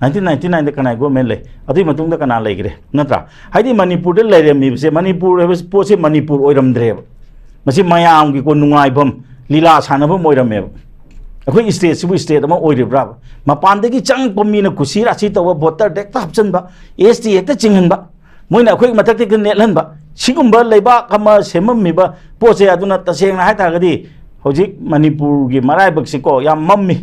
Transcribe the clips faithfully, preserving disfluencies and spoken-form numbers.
Nineteen ninety ꯅꯥꯏꯟꯗ ꯀꯅꯥ government ꯂꯩ? ꯑꯗꯨꯒꯤ ꯃꯇꯨꯡꯗ ꯀꯅꯥ ꯂꯩꯈ꯭ꯔꯦ? ꯅꯠꯇ꯭ꯔꯥ? ꯍꯥꯏꯗꯤ ꯃꯅꯤꯄꯨꯔꯗ ꯂꯩꯔꯝꯃꯤꯕꯁꯦ, ꯃꯅꯤꯄꯨꯔ ꯍꯥꯏꯕ ꯄꯣꯠꯁꯦ ꯃꯅꯤꯄꯨꯔ ꯑꯣꯏꯔꯝꯗ꯭ꯔꯦꯕ꯫ ꯃꯁꯤ ꯃꯌꯥꯝꯒꯤꯀꯣ ꯅꯨꯡꯉꯥꯏꯐꯝ, ꯂꯤꯂꯥ ꯁꯥꯟꯅꯐꯝ ꯑꯣꯏꯔꯝꯃꯦꯕ꯫ ꯑꯩꯈꯣꯏ ꯁ꯭ꯇꯦꯠꯁꯤꯕꯨ ꯁ꯭ꯇꯦꯠ ꯑꯃ ꯑꯣꯏꯔꯤꯕ꯭ꯔꯥꯕ? ꯃꯄꯥꯟꯗꯒꯤ ꯆꯪꯉꯛꯄ ꯃꯤꯅ ꯀꯨꯁꯤ ꯔꯥꯁꯤ ꯇꯧꯕ, ꯚꯣꯇꯔꯗ ꯍꯦꯛꯇ ꯍꯥꯞꯆꯤꯟꯕ, ꯑꯦꯁ ꯇꯤ ꯍꯦꯛꯇ ꯆꯤꯡꯍꯟꯕ, ꯃꯣꯏꯅ ꯑꯩꯈꯣꯏ ꯃꯊꯛꯇ ꯍꯦꯛꯇ ꯅꯦꯠꯍꯟꯕ, ꯁꯤꯒꯨꯝꯕ ꯂꯩꯕꯥꯛ ꯑꯃ ꯁꯦꯝꯃꯝꯃꯤꯕ ꯄꯣꯠꯁꯦ꯫ ꯑꯗꯨꯅ ꯇꯁꯦꯡꯅ ꯍꯥꯏꯇꯥꯔꯒꯗꯤ ꯍꯧꯖꯤꯛ ꯃꯅꯤꯄꯨꯔꯒꯤ ꯃꯔꯥꯏꯕꯛꯁꯤꯀꯣ ꯌꯥꯝ ꯃꯝꯃꯤ꯫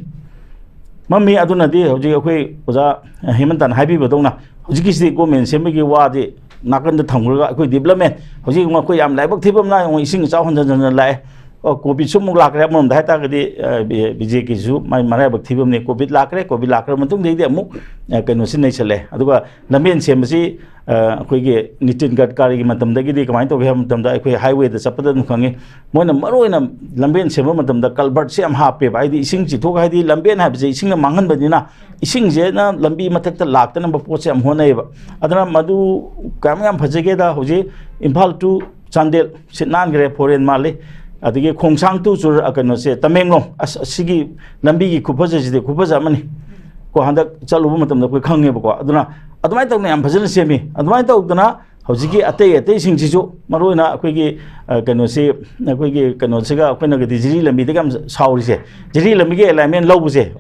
ꯃꯝꯃꯤ꯫ ꯑꯗꯨꯅꯗꯤ ꯍꯧꯖꯤꯛ ꯑꯩꯈꯣꯏ ꯑꯣꯖꯥ ꯍꯦꯃꯟꯇꯅ ꯍꯥꯏꯕꯤꯕꯗꯧꯅ ꯍꯧꯖꯤꯛꯀꯤ ꯁ꯭ꯇꯦꯠ ꯒꯣꯔꯃꯦꯟ ꯁꯦꯝꯕꯒꯤ ꯋꯥꯗꯤ ꯅꯥꯀꯟꯗ ꯊꯝꯈ꯭ꯔꯒ ꯑꯩꯈꯣꯏ ꯗꯤꯕꯂꯞꯃꯦꯟ, ꯍꯧꯖꯤꯛ ꯑꯃꯨꯛ ꯑꯩꯈꯣꯏ ꯌꯥꯝ ꯂꯥꯏꯕꯛ ꯊꯤꯕ ꯑꯃꯅ ꯑꯃꯨꯛ ꯏꯁꯤꯡ ꯏꯆꯥꯎ ꯍꯟꯖꯟ ꯍꯟꯖꯟ ꯂꯥꯛꯑꯦ꯫ ꯑꯣ, ꯀꯣꯚꯤꯗꯁꯨ ꯑꯃꯨꯛ ꯂꯥꯛꯈ꯭ꯔꯦ꯫ ꯑꯃꯔꯣꯝꯗ ꯍꯥꯏꯇꯥꯔꯒꯗꯤ, ꯑ, ꯕꯤ-, ꯕꯤ ꯖꯦ ꯀꯦꯁꯨ ꯃꯥꯏ ꯃꯔꯥꯏꯕꯛ ꯊꯤꯕ ꯑꯃꯅꯤ꯫ ꯀꯣꯚꯤꯗ ꯂꯥꯛꯈ꯭ꯔꯦ꯫ ꯀꯣꯚꯤꯗ ꯂꯥꯛꯈ꯭ꯔ ꯃꯇꯨꯡꯗꯒꯤꯗꯤ ꯑꯃꯨꯛ, ꯑ, ꯀꯩꯅꯣꯁꯤ ꯅꯩꯁꯜꯂꯦ꯫ ꯑꯗꯨꯒ ꯂꯝꯕꯦꯟ ꯁꯦꯝꯕꯁꯤ, ꯑ, ꯑꯩꯈꯣꯏꯒꯤ ꯅꯤꯇꯤꯟ ꯒꯗꯀꯥꯔꯤꯒꯤ ꯃꯇꯝꯗꯒꯤꯗꯤ ꯀꯃꯥꯏꯅ ꯇꯧꯒꯦ ꯍꯥꯏꯕ ꯃꯇꯝꯗ, ꯑꯩꯈꯣꯏ ꯍꯥꯏꯋꯦꯗ ꯆꯠꯄꯗ ꯑꯗꯨꯝ ꯈꯪꯉꯤ, ꯃꯣꯏꯅ ꯃꯔꯨꯑꯣꯏꯅ ꯂꯝꯕꯦꯟ ꯁꯦꯝꯕ ꯃꯇꯝꯗ ꯀꯜꯚꯔꯠꯁꯦ ꯌꯥꯝ ꯍꯥꯞꯄꯦꯕ꯫ ꯍꯥꯏꯗꯤ ꯏꯁꯤꯡ ꯆꯤꯊꯣꯛ-, ꯍꯥꯏꯗꯤ ꯂꯝꯕꯦꯟ ꯍꯥꯏꯕꯁꯦ ꯏꯁꯤꯡꯅ ꯃꯥꯡꯍꯟꯕꯅꯤꯅ, ꯏꯁꯤꯡꯁꯤꯅ ꯂꯝꯕꯤ ꯃꯊꯛꯇ ꯂꯥꯛꯇꯅꯕ ꯄꯣꯠꯁꯦ ꯌꯥꯝ ꯍꯣꯠꯅꯩꯌꯦꯕ꯫ ꯑꯗꯨꯅ ꯃꯗꯨ ꯀꯌꯥꯝ ꯌꯥꯝ ꯐꯖꯒꯦꯗ, ꯍꯧꯖꯤꯛ ꯏꯝꯐꯥꯜ to ꯆꯥꯟꯗꯦꯜ ꯁꯤꯠ ꯅꯥꯟꯈ꯭ꯔꯦ, ꯐꯣꯔ ꯂꯦꯟ ꯃꯥꯜꯂꯤ꯫ ꯑꯗꯒꯤ ꯈꯣꯡꯁꯥꯡ to ꯆꯨꯔ-, ꯑ, ꯀꯩꯅꯣꯁꯦ, ꯇꯃꯦꯡꯂꯣꯡ, ꯑꯁ, ꯑꯁꯤꯒꯤ ꯂꯝꯕꯤꯒꯤ ꯈꯨꯐꯖꯁꯤꯗꯤ ꯈꯨꯐꯖ ꯑꯃꯅꯤ꯫ ꯀꯣ, ꯍꯟꯗꯛ ꯆꯠꯂꯨꯕ ꯃꯇꯝꯗ ꯑꯩꯈꯣꯏ ꯈꯪꯉꯦꯕꯀꯣ꯫ ꯑꯗꯨꯅ ꯑꯗꯨꯃꯥꯏꯅ ꯇꯧꯅ ꯌꯥꯝ ꯐꯖꯅ ꯁꯦꯝꯃꯤ꯫ ꯑꯗꯨꯃꯥꯏꯅ ꯇꯧꯗꯅ ꯍꯧꯖꯤꯛꯀꯤ ꯑꯇꯩ ꯑꯇꯩꯁꯤꯡꯁꯤꯁꯨ, ꯃꯔꯨꯑꯣꯏꯅ ꯑꯩꯈꯣꯏꯒꯤ, ꯑ, ꯀꯩꯅꯣꯁꯤ, ꯑꯩꯈꯣꯏꯒꯤ ꯀꯩꯅꯣꯁꯤꯒ ꯑꯩꯈꯣꯏꯅꯒꯗꯤ ꯖꯤꯔꯤ ꯂꯝꯕꯤꯗꯒ ꯌꯥꯝ ꯁꯥꯎꯔꯤꯁꯦ, ꯖꯤꯔꯤ ꯂꯝꯕꯤꯒꯤ ꯑꯦꯂꯥꯏꯟꯃꯦꯟ ꯂꯧꯕꯁꯦ,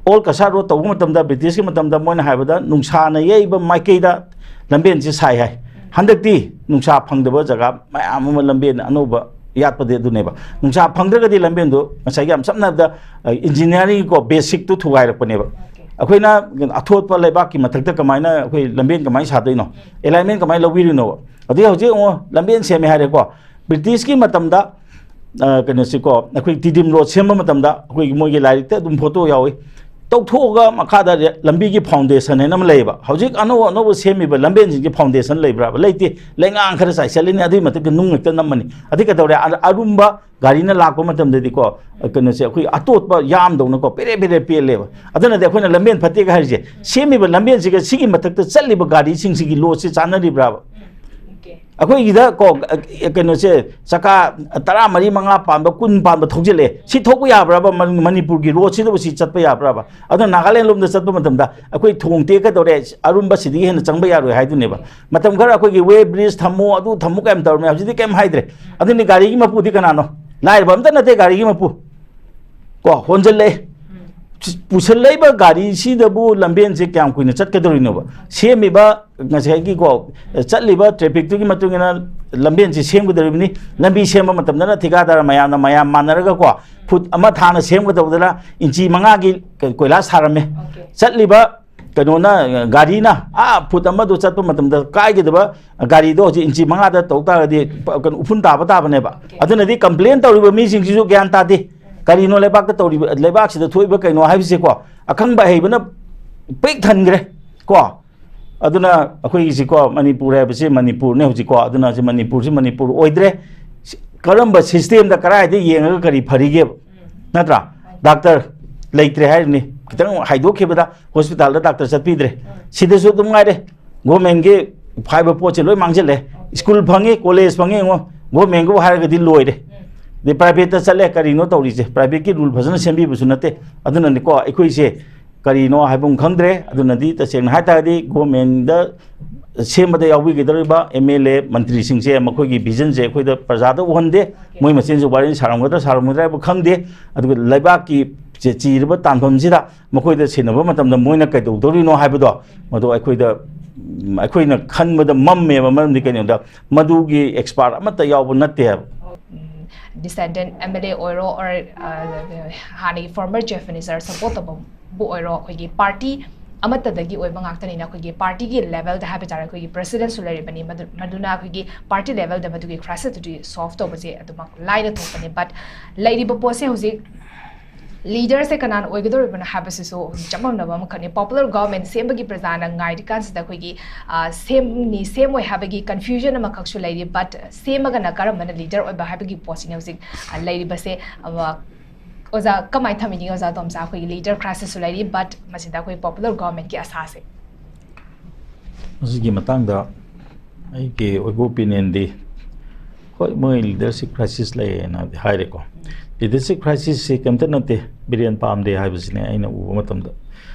ꯑꯣꯜ ꯀꯁꯥꯔ ꯔꯣꯗ ꯇꯧꯕ ꯃꯇꯝꯗ, ꯕ꯭ꯔꯤꯇꯤꯁꯀꯤ ꯃꯇꯝꯗ ꯃꯣꯏꯅ ꯍꯥꯏꯕꯗ ꯅꯨꯡꯁꯥꯅ ꯌꯩꯕ ꯃꯥꯏꯀꯩꯗ ꯂꯝꯕꯦꯟꯁꯤ ꯁꯥꯏ ꯍꯥꯏ꯫ ꯍꯟꯗꯛꯇꯤ ꯅꯨꯡꯁꯥ ꯐꯪꯗꯕ ꯖꯒꯥ ꯃꯌꯥꯝ ꯑꯃ ꯂꯝꯕꯦꯟ ꯑꯅꯧꯕ ꯌꯥꯠꯄꯗꯤ ꯑꯗꯨꯅꯦꯕ꯫ ꯅꯨꯡꯁꯥ ꯐꯪꯗ꯭ꯔꯒꯗꯤ ꯂꯝꯕꯦꯟꯗꯣ ꯉꯁꯥꯏꯒꯤ ꯌꯥꯝ ꯁꯝꯅ ꯍꯥꯏꯔꯕꯗ, ꯑ, ꯏꯟꯖꯤꯅꯤꯌꯥꯔꯤꯡꯒꯤꯀꯣ ꯕꯦꯁꯤꯛꯇꯨ ꯊꯨꯒꯥꯏꯔꯛꯄꯅꯦꯕ꯫ ꯑꯩꯈꯣꯏꯅ ꯑꯊꯣꯠꯄ ꯂꯩꯕꯥꯛꯀꯤ ꯃꯊꯛꯇ ꯀꯃꯥꯏꯅ ꯑꯩꯈꯣꯏ ꯂꯝꯕꯦꯟ ꯀꯃꯥꯏꯅ ꯁꯥꯗꯣꯏꯅꯣ? ꯑꯦꯂꯥꯏꯟꯃꯦꯟ ꯀꯃꯥꯏꯅ ꯂꯧꯕꯤꯔꯤꯅꯣꯕ? ꯑꯗꯨꯗꯤ ꯍꯧꯖꯤꯛ ꯌꯦꯡꯉꯣ, ꯂꯝꯕꯦꯟ ꯁꯦꯝꯃꯦ ꯍꯥꯏꯔꯦꯀꯣ, ꯕ꯭ꯔꯤꯇꯤꯁꯀꯤ ꯃꯇꯝꯗ, ꯑ, ꯀꯩꯅꯣꯁꯤꯀꯣ, ꯑꯩꯈꯣꯏ ꯇꯤꯗꯤꯝ ꯔꯣꯗ ꯁꯦꯝꯕ ꯃꯇꯝꯗ ꯑꯩꯈꯣꯏꯒꯤ ꯃꯣꯏꯒꯤ ꯂꯥꯏꯔꯤꯛꯇ ꯑꯗꯨꯝ ꯐꯣꯇꯣ ꯌꯥꯎꯏ꯫ ꯇꯧꯊꯣꯛꯑꯒ ꯃꯈꯥꯗ ꯔꯦ-, ꯂꯝꯕꯤꯒꯤ ꯐꯥꯎꯟꯗꯦꯁꯟ ꯍꯥꯏꯅ ꯑꯃ ꯂꯩꯌꯦꯕ꯫ ꯍꯧꯖꯤꯛ ꯑꯅꯧ ꯑꯅꯧꯕ ꯁꯦꯝꯃꯤꯕ ꯂꯝꯕꯦꯟꯁꯤꯡꯁꯦ ꯐꯥꯎꯟꯗꯦꯁꯟ ꯂꯩꯕ꯭ꯔꯥꯕ? ꯂꯩꯇꯦ꯫ ꯂꯩꯉꯥꯡ ꯈꯔ ꯆꯥꯏꯁꯤꯜꯂꯤꯅꯤ, ꯑꯗꯨꯒꯤ ꯃꯊꯛꯇ ꯅꯨꯡ ꯍꯦꯛꯇ ꯅꯝꯃꯅꯤ꯫ ꯑꯗꯨ ꯀꯩꯗꯧꯔꯦ? ꯑ-, ꯑꯔꯨꯝꯕ ꯒꯥꯔꯤꯅ ꯂꯥꯛꯄ ꯃꯇꯝꯗꯗꯤꯀꯣ, ꯀꯩꯅꯣꯁꯦ, ꯑꯩꯈꯣꯏ ꯑꯇꯣꯠꯄ ꯌꯥꯝꯗꯧꯅꯀꯣ, ꯄꯦꯔꯦ ꯄꯦꯔꯦ ꯄꯦꯜꯂꯦꯕ꯫ ꯑꯗꯨꯅꯗꯤ ꯑꯩꯈꯣꯏꯅ ꯂꯝꯕꯦꯟ ꯐꯠꯇꯦꯒ ꯍꯥꯏꯔꯤꯁꯦ, ꯁꯦꯝꯃꯤꯕ ꯂꯝꯕꯦꯟꯁꯤꯒ ꯁꯤꯒꯤ ꯃꯊꯛꯇ ꯆꯠꯂꯤꯕ ꯒꯥꯔꯤꯁꯤꯡꯁꯤꯒꯤ ꯂꯣꯗꯁꯦ ꯆꯥꯟꯅꯔꯤꯕ꯭ꯔꯥꯕ? ꯎꯝ, okay꯫ ꯑꯩꯈꯣꯏꯒꯤꯗ ꯀꯣ, ꯑ, ꯀꯩꯅꯣꯁꯦ, ꯆꯀꯥ ꯇꯔꯥꯃꯔꯤ, ꯃꯉꯥ ꯄꯥꯟꯕ, ꯀꯨꯟ ꯄꯥꯟꯕ ꯊꯧꯖꯤꯜꯂꯛꯑꯦ꯫ ꯁꯤ ꯊꯧꯕ ꯌꯥꯕ꯭ꯔꯕ? ꯃꯅꯤ-, ꯃꯅꯤꯄꯨꯔꯒꯤ ꯔꯣꯗꯁꯤꯗꯕꯨ ꯁꯤ ꯆꯠꯄ ꯌꯥꯕ꯭ꯔꯕ? ꯑꯗꯨꯅ ꯅꯥꯒꯥꯂꯦꯟ ꯂꯣꯝꯗ ꯆꯠꯄ ꯃꯇꯝꯗ ꯑꯩꯈꯣꯏ ꯊꯣꯡ ꯇꯦꯛꯀꯗꯧꯔꯦ, ꯑꯔꯨꯝꯕ ꯁꯤꯗꯒꯤ ꯍꯦꯟꯅ ꯆꯪꯕ ꯌꯥꯔꯣꯏ ꯍꯥꯏꯗꯨꯅꯦꯕ꯫ ꯃꯇꯝ ꯈꯔ ꯑꯩꯈꯣꯏꯒꯤ ꯋꯦ ꯕ꯭ꯔꯤꯖ ꯊꯝꯃꯨ, ꯑꯗꯨ ꯊꯝꯃꯨ ꯀꯥꯏꯅ ꯇꯧꯔꯝꯃꯦ꯫ ꯍꯧꯖꯤꯛꯇꯤ ꯀꯩꯝ ꯍꯥꯏꯗ꯭ꯔꯦ꯫ ꯑꯗꯨꯅꯤ ꯒꯥꯔꯤꯒꯤ ꯃꯄꯨꯗꯤ ꯀꯅꯥꯅꯣ? ꯂꯥꯏꯔꯕ ꯑꯝꯇ ꯅꯠꯇꯦ ꯒꯥꯔꯤꯒꯤ ꯃꯄꯨ꯫ ꯀꯣ, ꯍꯣꯟꯖꯜꯂꯛꯑꯦ꯫ ꯄꯨꯁꯜꯂꯛꯏꯕ ꯒꯥꯔꯤꯁꯤꯗꯕꯨ ꯂꯝꯕꯦꯟꯁꯦ ꯀꯌꯥꯝ ꯀꯨꯏꯅ ꯆꯠꯀꯗꯧꯔꯤꯅꯣꯕ? ꯁꯦꯝꯃꯤꯕ, ꯉꯁꯥꯏꯒꯤ ꯀꯣ, ꯆꯠꯂꯤꯕ ꯇ꯭ꯔꯦꯐꯤꯛꯇꯨꯒꯤ ꯃꯇꯨꯡ ꯏꯟꯅ ꯂꯝꯕꯦꯟꯁꯦ ꯁꯦꯝꯒꯗꯧꯔꯤꯕꯅꯤ꯫ ꯂꯝꯕꯤ ꯁꯦꯝꯕ ꯃꯇꯝꯗꯅ ꯊꯤꯀꯥꯗꯥꯔ ꯃꯌꯥꯝꯅ, ꯃꯌꯥꯝ ꯃꯥꯟꯅꯔꯒ ꯀꯣ, ꯐꯨꯠ ꯑꯃ ꯊꯥꯅ ꯁꯦꯝꯒꯗꯧꯕꯗꯅ ꯏꯟꯆꯤ ꯃꯉꯥꯒꯤ ꯀꯣꯏꯂꯥꯁ ꯊꯥꯔꯝꯃꯦ꯫ ꯆꯠꯂꯤꯕ ꯀꯩꯅꯣꯅ, ꯒꯥꯔꯤꯅ ꯑꯥ ꯐꯨꯠ ꯑꯃꯗꯣ ꯆꯠꯄ ꯃꯇꯝꯗ ꯀꯥꯏꯒꯗꯕ ꯒꯥꯔꯤꯗꯣ ꯍꯧꯖꯤꯛ ꯏꯟꯆꯤ ꯃꯉꯥꯗ ꯇꯧ ꯇꯥꯔꯒꯗꯤ ꯄ-, ꯀꯩꯅꯣ, ꯎꯐꯨꯟ ꯇꯥꯕ ꯇꯥꯕꯅꯦꯕ꯫ ꯑꯗꯨꯅꯗꯤ ꯀꯝꯄ꯭ꯂꯦꯟ ꯇꯧꯔꯤꯕ ꯃꯤꯁꯤꯡꯁꯤꯁꯨ ꯒ꯭ꯌꯥꯟ ꯇꯥꯗꯦ꯫ ꯀꯔꯤꯅꯣ ꯂꯩꯕꯥꯛꯇ ꯇꯧꯔꯤꯕ, ꯂꯩꯕꯥꯛꯁꯤꯗ ꯊꯣꯛꯏꯕ ꯀꯩꯅꯣ ꯍꯥꯏꯕꯁꯦꯀꯣ, ꯑꯈꯪꯕ ꯑꯍꯩꯕꯅ ꯄꯤꯛ ꯊꯟꯈ꯭ꯔꯦ ꯀꯣ꯫ ꯑꯗꯨꯅ ꯑꯩꯈꯣꯏꯒꯤꯁꯤꯀꯣ, ꯃꯅꯤꯄꯨꯔ ꯍꯥꯏꯕꯁꯤ ꯃꯅꯤꯄꯨꯔꯅꯦ ꯍꯧꯖꯤꯛꯀꯣ, ꯑꯗꯨꯅ ꯍꯧꯖꯤꯛ ꯃꯅꯤꯄꯨꯔꯁꯤ ꯃꯅꯤꯄꯨꯔ ꯑꯣꯏꯗ꯭ꯔꯦ꯫ ꯁꯤ-, ꯀꯔꯝꯕ ꯁꯤꯁꯇꯦꯝꯗ ꯀꯗꯥꯏꯗ ꯌꯦꯡꯉꯒ ꯀꯔꯤ ꯐꯔꯤꯒꯦꯕ? ꯅꯠꯇ꯭ꯔꯥ? ꯗꯥꯛꯇꯔ ꯂꯩꯇ꯭ꯔꯦ ꯍꯥꯏꯔꯤꯕꯅꯤ꯫ ꯈꯤꯇꯪ ꯍꯥꯏꯗꯣꯛꯈꯤꯕꯗ ꯍꯣꯁꯄꯤꯇꯥꯜꯗ ꯗꯥꯛꯇꯔ ꯆꯠꯄꯤꯗ꯭ꯔꯦ꯫ ꯁꯤꯗꯁꯨ ꯑꯗꯨꯝ ꯉꯥꯏꯔꯦ, ꯒꯣꯔꯃꯦꯟꯒꯤ ꯍꯥꯏꯕ ꯄꯣꯠꯁꯦ ꯂꯣꯏ ꯃꯥꯡꯁꯤꯜꯂꯦ꯫ ꯁ꯭ꯀꯨꯜ ꯐꯪꯉꯤ, ꯀꯣꯂꯦꯖ ꯐꯪꯉꯤ, ꯌꯦꯡꯉꯣ, ꯒꯣꯔꯃꯦꯟꯒꯤꯕꯨ ꯍꯥꯏꯔꯒꯗꯤ ꯂꯣꯏꯔꯦ꯫ ꯑꯗꯩ ꯄ꯭ꯔꯥꯏꯚꯦꯠꯇ ꯆꯠꯂꯦ, ꯀꯔꯤꯅꯣ ꯇꯧꯔꯤꯁꯦ? ꯄ꯭ꯔꯥꯏꯚꯦꯠꯀꯤ ꯔꯨꯜ ꯐꯖꯅ ꯁꯦꯝꯕꯤꯕꯁꯨ ꯅꯠꯇꯦ꯫ ꯑꯗꯨꯅꯅꯤꯀꯣ, ꯑꯩꯈꯣꯏꯁꯦ ꯀꯔꯤꯅꯣ ꯍꯥꯏꯕ ꯑꯃ ꯈꯪꯗ꯭ꯔꯦ꯫ ꯑꯗꯨꯅꯗꯤ ꯇꯁꯦꯡꯅ ꯍꯥꯏ ꯇꯥꯔꯗꯤ ꯒꯣꯔꯃꯦꯟꯗ ꯁꯦꯝꯕꯗ ꯌꯥꯎꯕꯤꯒꯗꯧꯔꯤꯕ ꯑꯦꯝ ꯑꯦꯜ ꯑꯦ ꯃꯟꯇ꯭ꯔꯤꯁꯤꯡꯁꯦ ꯃꯈꯣꯏꯒꯤ ꯚꯤꯖꯟꯁꯦ ꯑꯩꯈꯣꯏꯗ ꯄ꯭ꯔꯖꯥꯗ ꯎꯍꯟꯗꯦ꯫ ꯃꯣꯏ ꯃꯁꯦꯟꯁꯨ ꯋꯥꯔꯤ ꯁꯥꯔꯝꯒꯗ꯭ꯔꯥ ꯁꯥꯔꯝꯒꯗ꯭ꯔꯥ ꯍꯥꯏꯕ ꯈꯪꯗꯦ꯫ ꯑꯗꯨꯒ ꯂꯩꯕꯥꯛꯀꯤ ꯆꯦ-, ꯆꯤꯔꯕ ꯇꯥꯟꯐꯝꯁꯤꯗ ꯃꯈꯣꯏꯗ ꯁꯤꯟꯅꯕ ꯃꯇꯝꯗ ꯃꯣꯏꯅ ꯀꯩꯗꯧꯗꯧꯔꯤꯅꯣ ꯍꯥꯏꯕꯗꯣ, ꯃꯗꯨ ꯑꯩꯈꯣꯏꯗ, ꯎꯝ, ꯑꯩꯈꯣꯏꯅ ꯈꯟꯕꯗ ꯃꯝꯃꯦꯕ꯫ ꯃꯔꯝꯗꯤ ꯀꯩꯅꯣꯗ, ꯃꯗꯨꯒꯤ ꯑꯦꯛꯁꯄꯥꯔꯠ ꯑꯃꯠꯇ ꯌꯥꯎꯕ ꯅꯠꯇꯦ ꯍꯥꯏꯕ꯫ ꯗꯤꯁꯦꯟꯗꯦꯟ ꯑꯦꯝ ꯑꯦꯜ ꯑꯦ ꯑꯣꯏꯔꯣ, or, ꯑ, ꯍꯥꯟꯅꯒꯤ ꯐꯣꯔꯃꯔ ꯆꯤꯐ ꯃꯤꯅꯤꯁꯇꯔ ꯁꯄꯣꯔꯠ ꯇꯧꯕꯕꯨ ꯑꯣꯏꯔꯣ, ꯑꯩꯈꯣꯏꯒꯤ ꯄꯥꯔꯇꯤ ꯑꯃꯠꯇꯗꯒꯤ ꯑꯣꯏꯕ ꯉꯥꯛꯇꯅꯤꯅ, ꯑꯩꯈꯣꯏꯒꯤ ꯄꯥꯔꯇꯤꯒꯤ ꯂꯦꯚꯦꯜꯗ ꯍꯥꯏꯕ ꯇꯥꯔꯦ, ꯑꯩꯈꯣꯏꯒꯤ ꯄ꯭ꯔꯦꯁꯤꯗꯦꯟꯁꯨ ꯂꯩꯔꯤꯕꯅꯤ꯫ ꯃꯗꯨ-, ꯃꯗꯨꯅ ꯑꯩꯈꯣꯏꯒꯤ ꯄꯥꯔꯇꯤ ꯂꯦꯚꯦꯜꯗ ꯃꯗꯨꯒꯤ ꯀ꯭ꯔꯥꯏꯁꯤꯁꯇꯨꯗꯤ ꯁꯣꯜꯚ ꯇꯧꯕꯁꯦ ꯑꯗꯨꯃꯛ ꯂꯥꯏꯅ ꯊꯣꯛꯄꯅꯤ꯫ ꯕꯠ ꯂꯩꯔꯤꯕ ꯄꯣꯠꯁꯦ ꯍꯧꯖꯤꯛ ꯂꯤꯗꯔꯁꯦ ꯀꯅꯥꯅ ꯑꯣꯏꯒꯗꯧꯔꯤꯕꯅꯣ ꯍꯥꯏꯕꯁꯤꯁꯨ ꯆꯃꯝꯅꯕ ꯑꯃꯈꯛꯅꯤ꯫ ꯄꯣꯄꯨꯂꯔ ꯒꯣꯚꯔꯟꯃꯦꯟ ꯁꯦꯝꯕꯒꯤ ꯄ꯭ꯔꯖꯥꯅ ꯉꯥꯏꯔꯤꯀꯥꯟꯁꯤꯗ ꯑꯩꯈꯣꯏꯒꯤ, ꯑ, ꯁꯦꯝꯅꯤ ꯁꯦꯝꯃꯣꯏ ꯍꯥꯏꯕꯒꯤ ꯀꯟꯐ꯭ꯌꯨꯖꯟ ꯑꯃꯈꯛꯁꯨ ꯂꯩꯔꯤ꯫ ꯕꯠ ꯁꯦꯝꯃꯒꯅ ꯀꯔꯝꯕꯅ ꯂꯤꯗꯔ ꯑꯣꯏꯕ ꯍꯥꯏꯕꯒꯤ ꯄꯣꯠꯁꯤꯅꯤ ꯍꯧꯖꯤꯛ, ꯑ, ꯂꯩꯔꯤꯕꯁꯦ꯫ ꯑ, ꯑꯣꯖꯥ, ꯀꯃꯥꯏꯅ ꯊꯝꯕꯤꯅꯤꯡꯉꯤ ꯑꯣꯖꯥ ꯇꯣꯝꯆꯥ? ꯑꯩꯈꯣꯏꯒꯤ ꯂꯤꯗꯔ ꯀ꯭ꯔꯥꯏꯁꯤꯁꯁꯨ ꯂꯩꯔꯤ, ꯕꯠ ꯃꯁꯤꯗ ꯑꯩꯈꯣꯏ ꯄꯣꯄꯨꯂꯔ ꯒꯣꯚꯔꯟꯃꯦꯟꯒꯤ ꯑꯁꯥꯁꯦ꯫ ꯃꯁꯤꯒꯤ ꯃꯇꯥꯡꯗ ꯑꯩꯒꯤ ꯑꯣꯏꯕ ꯑꯣꯄꯤꯅꯤꯌꯟꯗꯤ, ꯍꯣꯏ, ꯃꯣꯏ ꯂꯤꯗꯔꯁꯤꯞ ꯀ꯭ꯔꯥꯏꯁꯤꯁ ꯂꯩꯌꯦꯅꯗꯤ ꯍꯥꯏꯔꯦꯀꯣ꯫ ꯂꯤꯗꯔꯁꯤꯞ ꯀ꯭ꯔꯥꯏꯁꯤꯁꯁꯤ ꯀꯩꯝꯇ ꯅꯠꯇꯦ, ꯕꯤꯔꯦꯟ ꯄꯥꯝꯗꯦ ꯍꯥꯏꯕꯁꯤꯅꯦ ꯑꯩꯅ ꯎꯕ ꯃꯇꯝꯗ꯫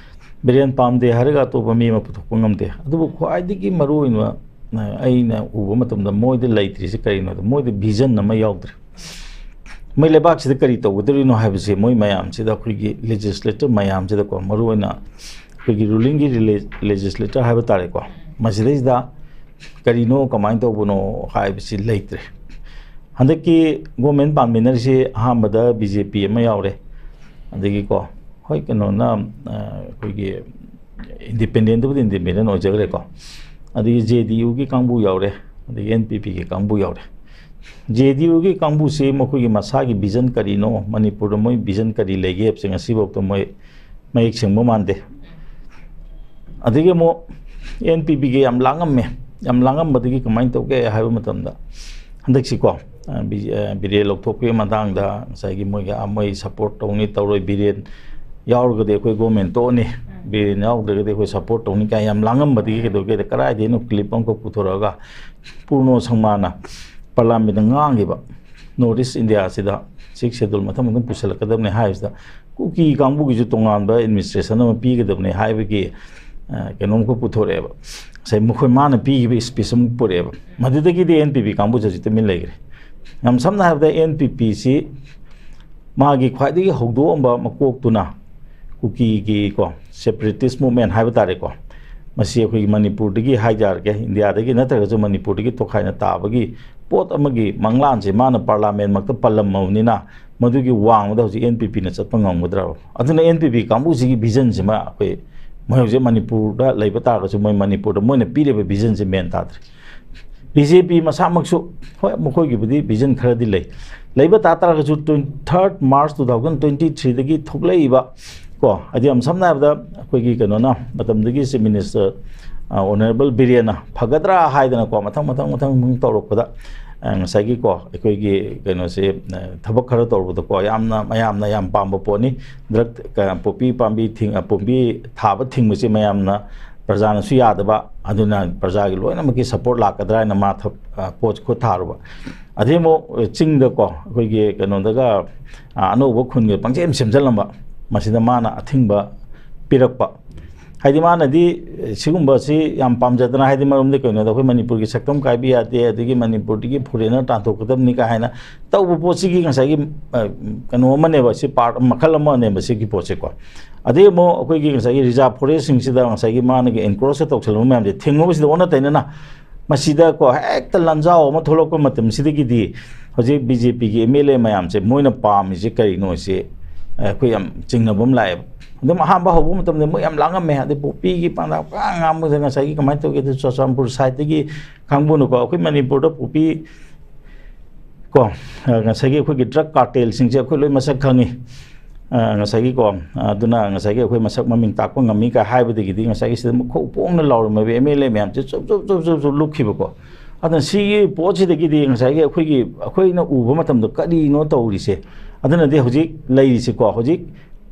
ꯕꯤꯔꯦꯟ ꯄꯥꯝꯗꯦ ꯍꯥꯏꯔꯒ ꯑꯇꯣꯞꯄ ꯃꯤ ꯑꯃ ꯄꯨꯊꯣꯛꯄ ꯉꯝꯗꯦ꯫ ꯑꯗꯨꯕꯨ ꯈ꯭ꯋꯥꯏꯗꯒꯤ ꯃꯔꯨꯑꯣꯏꯕ, ꯑ, ꯑꯩꯅ ꯎꯕ ꯃꯇꯝꯗ ꯃꯣꯏꯗ ꯂꯩꯇ꯭ꯔꯤꯁꯤ ꯀꯔꯤꯅꯣꯗ, ꯃꯣꯏꯗ ꯚꯤꯖꯟ ꯑꯃ ꯌꯥꯎꯗ꯭ꯔꯦ꯫ ꯃꯣꯏ ꯂꯩꯕꯥꯛꯁꯤꯗ ꯀꯔꯤ ꯇꯧꯒꯗꯧꯔꯤꯅꯣ ꯍꯥꯏꯕꯁꯦ ꯃꯣꯏ ꯃꯌꯥꯝꯁꯤꯗ, ꯑꯩꯈꯣꯏꯒꯤ ꯂꯦꯖꯤꯁꯂꯦꯇꯔ ꯃꯌꯥꯝꯁꯤꯗꯀꯣ, ꯃꯔꯨꯑꯣꯏꯅ ꯑꯩꯈꯣꯏꯒꯤ ꯔꯨꯂꯤꯡꯒꯤ ꯂꯦꯖꯤꯁꯂꯦꯇꯔ ꯍꯥꯏꯕ ꯇꯥꯔꯦꯀꯣ, ꯃꯁꯤꯗꯩꯁꯤꯗ ꯀꯔꯤꯅꯣ, ꯀꯃꯥꯏꯅ ꯇꯧꯕꯅꯣ ꯍꯥꯏꯕꯁꯤ ꯂꯩꯇ꯭ꯔꯦ꯫ ꯍꯟꯗꯛꯀꯤ ꯒꯣꯔꯃꯦꯟ ꯄꯥꯟꯃꯤꯟꯅꯔꯤꯁꯤ ꯑꯍꯥꯟꯕꯗ ꯕꯤ ꯖꯦ ꯄꯤ ꯑꯃ ꯌꯥꯎꯔꯦ, ꯑꯗꯒꯤꯀꯣ, ꯍꯣꯏ, ꯀꯩꯅꯣꯅ, ꯑ, ꯑꯩꯈꯣꯏꯒꯤ ꯏꯟꯗꯤꯄꯦꯟꯗꯦꯟꯗꯕꯨꯗꯤ ꯏꯟꯗꯤꯄꯦꯟꯗꯦꯟ ꯑꯣꯏꯖꯈ꯭ꯔꯦꯀꯣ, ꯑꯗꯒꯤ ꯖꯦ ꯗꯤ ꯌꯨꯒꯤ ꯀꯥꯡꯕꯨ ꯌꯥꯎꯔꯦ, ꯑꯗꯒꯤ ꯑꯦꯟ ꯄꯤ ꯄꯤꯒꯤ ꯀꯥꯡꯕꯨ ꯌꯥꯎꯔꯦ꯫ ꯖꯦ ꯗꯤ ꯌꯨꯒꯤ ꯀꯥꯡꯕꯨꯁꯤ ꯃꯈꯣꯏꯒꯤ ꯃꯁꯥꯒꯤ ꯚꯤꯖꯟ ꯀꯔꯤꯅꯣ, ꯃꯅꯤꯄꯨꯔꯗ ꯃꯣꯏ ꯚꯤꯖꯟ ꯀꯔꯤ ꯂꯩꯒꯦ ꯍꯥꯏꯕꯁꯦ ꯉꯁꯤꯐꯥꯎꯗ ꯃꯣꯏ ꯃꯌꯦꯛ ꯁꯦꯡꯕ ꯃꯥꯟꯗꯦ꯫ ꯑꯗꯒꯤ ꯑꯃꯨꯛ ꯑꯦꯟ ꯄꯤ ꯄꯤꯒ ꯌꯥꯝ ꯂꯥꯡꯉꯝꯃꯦ꯫ ꯌꯥꯝ ꯂꯥꯡꯉꯝꯕꯗꯒꯤ ꯀꯃꯥꯏꯅ ꯇꯧꯒꯦ ꯍꯥꯏꯕ ꯃꯇꯝꯗ, ꯍꯟꯗꯛꯁꯤꯀꯣ, ꯑ, ꯕꯤ-, ꯑ, ꯕꯤꯔꯦꯟ ꯂꯧꯊꯣꯛꯄꯒꯤ ꯃꯇꯥꯡꯗ ꯉꯁꯥꯏꯒꯤ ꯃꯣꯏꯒꯤ, ꯑ, ꯃꯣꯏ ꯁꯄꯣꯔꯠ ꯇꯧꯅꯤ ꯇꯧꯔꯣꯏ, ꯕꯤꯔꯦꯟ ꯌꯥꯎꯔꯒꯗꯤ ꯑꯩꯈꯣꯏ ꯒꯣꯔꯃꯦꯟ ꯇꯣꯛꯑꯅꯤ, ꯕꯤꯔꯦꯟ ꯌꯥꯎꯗ꯭ꯔꯒꯗꯤ ꯑꯩꯈꯣꯏ ꯁꯄꯣꯔꯠ ꯇꯧꯅꯤ ꯀꯥꯏꯅ ꯌꯥꯝ ꯂꯥꯡꯉꯝꯕꯗꯒꯤ ꯀꯩꯗꯧꯒꯦꯗ, ꯀꯗꯥꯏꯗꯒꯤꯅꯣ ꯀ꯭ꯂꯤꯞ ꯑꯃꯈꯛ ꯄꯨꯊꯣꯔꯛꯑꯒ ꯄꯨꯔꯅꯣ ꯁꯪꯃꯥꯅ ꯄꯥꯔꯂꯥꯃꯦꯟꯗ ꯉꯥꯡꯈꯤꯕ, "ꯅꯣꯔꯠ ꯏꯁ ꯏꯟꯗꯤꯌꯥꯁꯤꯗ ꯁꯤꯛꯁ ꯁꯦꯗꯨꯜ ꯃꯊꯪ ꯃꯊꯪ ꯄꯨꯁꯜꯂꯛꯀꯗꯕꯅꯤ" ꯍꯥꯏꯕꯁꯤꯗ, ꯀꯨꯀꯤ ꯀꯥꯡꯕꯨꯒꯤꯁꯨ ꯇꯣꯉꯥꯟꯕ ꯑꯦꯗꯃꯤꯅꯤꯁꯇ꯭ꯔꯦꯁꯟ ꯑꯃ ꯄꯤꯒꯗꯕꯅꯤ ꯍꯥꯏꯕꯒꯤ, ꯑ, ꯀꯩꯅꯣꯝꯈꯛ ꯄꯨꯊꯣꯔꯛꯑꯦꯕ꯫ ꯉꯁꯥꯏ ꯃꯈꯣꯏ ꯃꯥꯅ ꯄꯤꯈꯤꯕ ꯏꯁꯄꯤꯁ ꯑꯃ ꯄꯨꯔꯛꯑꯦꯕ꯫ ꯃꯗꯨꯗꯒꯤꯗꯤ ꯑꯦꯟ ꯄꯤ ꯄꯤ ꯀꯥꯡꯕꯨꯁꯦ ꯍꯧꯖꯤꯛ ꯇꯨꯃꯤꯟ ꯂꯩꯈ꯭ꯔꯦ꯫ ꯌꯥꯝ ꯁꯝꯅ ꯍꯥꯏꯔꯕꯗ, ꯑꯦꯟ ꯄꯤ ꯄꯤꯁꯤ ꯃꯥꯒꯤ ꯈ꯭ꯋꯥꯏꯗꯒꯤ ꯍꯧꯗꯣꯛꯑꯝꯕ ꯃꯀꯣꯛꯇꯨꯅ ꯀꯨꯀꯤꯒꯤꯀꯣ, ꯁꯦꯄꯔꯦꯇꯤꯁ ꯃꯨꯞꯃꯦꯟ ꯍꯥꯏꯕ ꯇꯥꯔꯦꯀꯣ, ꯃꯁꯤ ꯑꯩꯈꯣꯏꯒꯤ ꯃꯅꯤꯄꯨꯔꯗꯒꯤ ꯍꯥꯏꯖꯔꯒꯦ, ꯏꯟꯗꯤꯌꯥꯗꯒꯤ ꯅꯠꯇ꯭ꯔꯒꯁꯨ ꯃꯅꯤꯄꯨꯔꯗꯒꯤ ꯇꯣꯈꯥꯏꯅ ꯇꯥꯕꯒꯤ ꯄꯣꯠ ꯑꯃꯒꯤ ꯃꯪꯂꯥꯟꯁꯦ ꯃꯥꯅ ꯄꯥꯔꯂꯥꯃꯦꯟꯃꯛꯇ ꯄꯜꯂꯝꯃꯕꯅꯤꯅ, ꯃꯗꯨꯒꯤ ꯋꯥꯡꯃꯗ ꯍꯧꯖꯤꯛ ꯑꯦꯟ ꯄꯤ ꯄꯤꯅ ꯆꯠꯄ ꯉꯝꯒꯗ꯭ꯔꯕ? ꯑꯗꯨꯅ ꯑꯦꯟ ꯄꯤ ꯄꯤ ꯀꯥꯡꯕꯨꯁꯤꯒꯤ ꯚꯤꯖꯟꯁꯤꯃ ꯑꯩꯈꯣꯏ, ꯃꯣꯏ ꯍꯧꯖꯤꯛ ꯃꯅꯤꯄꯨꯔꯗ ꯂꯩꯕ ꯇꯥꯔꯒꯁꯨ, ꯃꯣꯏ ꯃꯅꯤꯄꯨꯔꯗ ꯃꯣꯏꯅ ꯄꯤꯔꯤꯕ ꯚꯤꯖꯟꯁꯦ ꯃꯦꯟ ꯇꯥꯗ꯭ꯔꯦ꯫ ꯕꯤ ꯖꯦ ꯄꯤ ꯃꯁꯥꯃꯛꯁꯨ, ꯍꯣꯏ, ꯃꯈꯣꯏꯒꯤꯕꯨꯗꯤ ꯚꯤꯖꯟ ꯈꯔꯗꯤ ꯂꯩ, ꯂꯩꯕ ꯇꯥ ꯇꯥꯔꯒꯁꯨ, ꯇ꯭ꯋꯦꯟꯇꯤ ꯊꯥꯔꯠ ꯃꯥꯔꯆ ꯇꯨ ꯊꯥꯎꯖꯟ ꯇ꯭ꯋꯦꯟꯇꯤ ꯊ꯭ꯔꯤꯗꯒꯤ ꯊꯣꯛꯂꯛꯏꯕ ꯀꯣ, ꯍꯥꯏꯗꯤ, ꯌꯥꯝ ꯁꯝꯅ ꯍꯥꯏꯔꯕꯗ, ꯑꯩꯈꯣꯏꯒꯤ ꯀꯩꯅꯣꯅ, ꯃꯇꯝꯗꯨꯒꯤ ꯆꯤꯐ ꯃꯤꯅꯤꯁꯇꯔ, ꯑ, ꯑꯣꯅꯔꯦꯕꯜ ꯕꯤꯔꯦꯟꯅ ꯐꯒꯗ꯭ꯔꯥ ꯍꯥꯏꯗꯅꯀꯣ, ꯃꯊꯪ, ꯃꯊꯪ, ꯃꯊꯪ, ꯃꯊꯪ ꯇꯧꯔꯛꯄꯗ, ꯑ, ꯉꯁꯥꯏꯒꯤꯀꯣ, ꯑꯩꯈꯣꯏꯒꯤ ꯀꯩꯅꯣꯁꯦ, ꯑ, ꯊꯕꯛ ꯈꯔ ꯇꯧꯔꯛꯄꯗꯀꯣ, ꯌꯥꯝꯅ, ꯃꯌꯥꯝꯅ ꯌꯥꯝ ꯄꯥꯝꯕ ꯄꯣꯠꯅꯤ꯫ ꯗ꯭ꯔꯒ, ꯀ-, ꯄꯣꯄꯤ ꯄꯥꯝꯕꯤ ꯊꯤꯡ-, ꯑ, ꯄꯣꯝꯕꯤ ꯊꯥꯕ ꯊꯤꯡꯕꯁꯦ ꯃꯌꯥꯝꯅ ꯄ꯭ꯔꯖꯥꯅꯁꯨ ꯌꯥꯗꯕ, ꯑꯗꯨꯅ ꯄ꯭ꯔꯖꯥꯒꯤ ꯂꯣꯏꯅꯃꯛꯀꯤ ꯁꯄꯣꯔꯠ ꯂꯥꯛꯀꯗ꯭ꯔꯥ ꯍꯥꯏꯅ ꯃꯥ ꯊ-, ꯑ, ꯄꯣꯠ ꯈꯨꯠ ꯊꯥꯔꯨꯕ꯫ ꯑꯗꯩ ꯑꯃꯨꯛ ꯆꯤꯡꯗꯀꯣ, ꯑꯩꯈꯣꯏꯒꯤ ꯀꯩꯅꯣꯗꯒ, ꯑ, ꯑꯅꯧꯕ ꯈꯨꯟꯒ ꯄꯪꯁꯦꯝ ꯁꯦꯝꯖꯤꯜꯂꯝꯕ, ꯃꯁꯤꯗ ꯃꯥꯅ ꯑꯊꯤꯡꯕ ꯄꯤꯔꯛꯄ꯫ ꯍꯥꯏꯗꯤ ꯃꯥꯅꯗꯤ ꯁꯤꯒꯨꯝꯕꯁꯤ ꯌꯥꯝ ꯄꯥꯝꯖꯗꯅ, ꯍꯥꯏꯗꯤ ꯃꯔꯝꯗꯤ ꯀꯩꯅꯣꯗ ꯑꯩꯈꯣꯏ ꯃꯅꯤꯄꯨꯔꯒꯤ ꯁꯛꯇꯝ ꯀꯥꯏꯕ ꯌꯥꯗꯦ, ꯑꯗꯒꯤ ꯃꯅꯤꯄꯨꯔꯗꯒꯤ ꯐꯣꯔꯦꯟꯅꯔ ꯇꯥꯟꯊꯣꯛꯀꯗꯕꯅꯤ ꯀꯥ ꯍꯥꯏꯅ ꯇꯧꯕ ꯄꯣꯠꯁꯤꯒꯤ ꯉꯁꯥꯏꯒꯤ, ꯑ, ꯀꯩꯅꯣ ꯑꯃꯅꯦꯕ, ꯁꯤ ꯄꯥꯔꯠ ꯃꯈꯜ ꯑꯃꯅꯦꯕ ꯁꯤꯒꯤ ꯄꯣꯠꯁꯦꯀꯣ꯫ ꯑꯗꯩ ꯑꯃꯨꯛ ꯑꯩꯈꯣꯏꯒꯤ ꯉꯁꯥꯏꯒꯤ ꯔꯤꯖꯥꯔꯚ ꯐꯣꯔꯦꯁꯁꯤꯡꯁꯤꯗ ꯉꯁꯥꯏꯒꯤ ꯃꯥꯅꯒ ꯑꯦꯟꯀ꯭ꯔꯣꯁꯀ ꯇꯧꯁꯜꯂꯝꯕ ꯃꯌꯥꯝꯁꯦ ꯊꯦꯡꯅꯕꯁꯤꯗ ꯑꯣꯟꯅ ꯇꯩꯅꯅ ꯃꯁꯤꯗꯀꯣ ꯍꯦꯛꯇ ꯂꯥꯟꯖꯥꯎ ꯑꯃ ꯊꯣꯛꯂꯛꯄ ꯃꯇꯝꯁꯤꯗꯒꯤꯗꯤ ꯍꯧꯖꯤꯛ ꯕꯤ ꯖꯦ ꯄꯤꯒꯤ ꯑꯦꯝ ꯑꯦꯜ ꯑꯦ ꯃꯌꯥꯝꯁꯦ ꯃꯣꯏꯅ ꯄꯥꯝꯃꯤꯁꯦ ꯀꯔꯤꯅꯣ ꯁꯤ ꯑꯩꯈꯣꯏ ꯌꯥꯝ ꯆꯤꯡꯅꯕ ꯑꯃ ꯂꯥꯛꯑꯦꯕ꯫ ꯑꯗꯨꯝ ꯑꯍꯥꯟꯕ ꯍꯧꯕ ꯃꯇꯝꯗ ꯃꯣꯏ ꯌꯥꯝ ꯂꯥꯡꯉꯝꯃꯦ, ꯑꯗꯩ ꯄꯣꯄꯤꯒꯤ ꯄꯥꯟꯗꯥ ꯄꯨꯔꯥ ꯉꯥꯡꯕꯗ ꯉꯁꯥꯏꯒꯤ ꯀꯃꯥꯏꯅ ꯇꯧꯒꯦꯗ ꯆꯨꯔꯆꯥꯟꯄꯨꯔ ꯁꯥꯏꯠꯇꯒꯤ ꯈꯪꯕꯅꯀꯣ, ꯑꯩꯈꯣꯏ ꯃꯅꯤꯄꯨꯔꯗ ꯄꯣꯄꯤ ꯀꯣ, ꯑ, ꯉꯁꯥꯏꯒꯤ ꯑꯩꯈꯣꯏꯒꯤ ꯗ꯭ꯔꯒ ꯀꯥꯔꯇꯦꯜꯁꯤꯡꯁꯦ ꯑꯩꯈꯣꯏ ꯂꯣꯏ ꯃꯁꯛ ꯈꯪꯉꯤ꯫ ꯑ, ꯉꯁꯥꯏꯒꯤꯀꯣ, ꯑꯗꯨꯅ ꯉꯁꯥꯏꯒꯤ ꯑꯩꯈꯣꯏ ꯃꯁꯛ ꯃꯃꯤꯡ ꯇꯥꯛꯄ ꯉꯝꯃꯤ ꯀꯥꯏ ꯍꯥꯏꯕꯗꯒꯤꯗꯤ ꯉꯁꯥꯏꯒꯤ ꯁꯤꯗ ꯃꯈꯣꯡ ꯄꯣꯡꯅ ꯂꯥꯎꯔꯝꯃꯤꯕ ꯑꯦꯝ ꯑꯦꯜ ꯑꯦ ꯃꯌꯥꯝꯁꯦ ꯆꯨꯞ ꯆꯨꯞ ꯆꯨꯞ ꯆꯨꯞ ꯆꯨꯞ ꯂꯨꯞꯈꯤꯕꯀꯣ꯫ ꯑꯗꯨꯅ ꯁꯤꯒꯤ ꯄꯣꯠꯁꯤꯗꯒꯤꯗꯤ ꯉꯁꯥꯏꯒꯤ ꯑꯩꯈꯣꯏꯒꯤ, ꯑꯩꯈꯣꯏꯅ ꯎꯕ ꯃꯇꯝꯗ ꯀꯔꯤꯅꯣ ꯇꯧꯔꯤꯁꯦ? ꯑꯗꯨꯅꯗꯤ ꯍꯧꯖꯤꯛ ꯂꯩꯔꯤꯁꯤꯀꯣ, ꯍꯧꯖꯤꯛ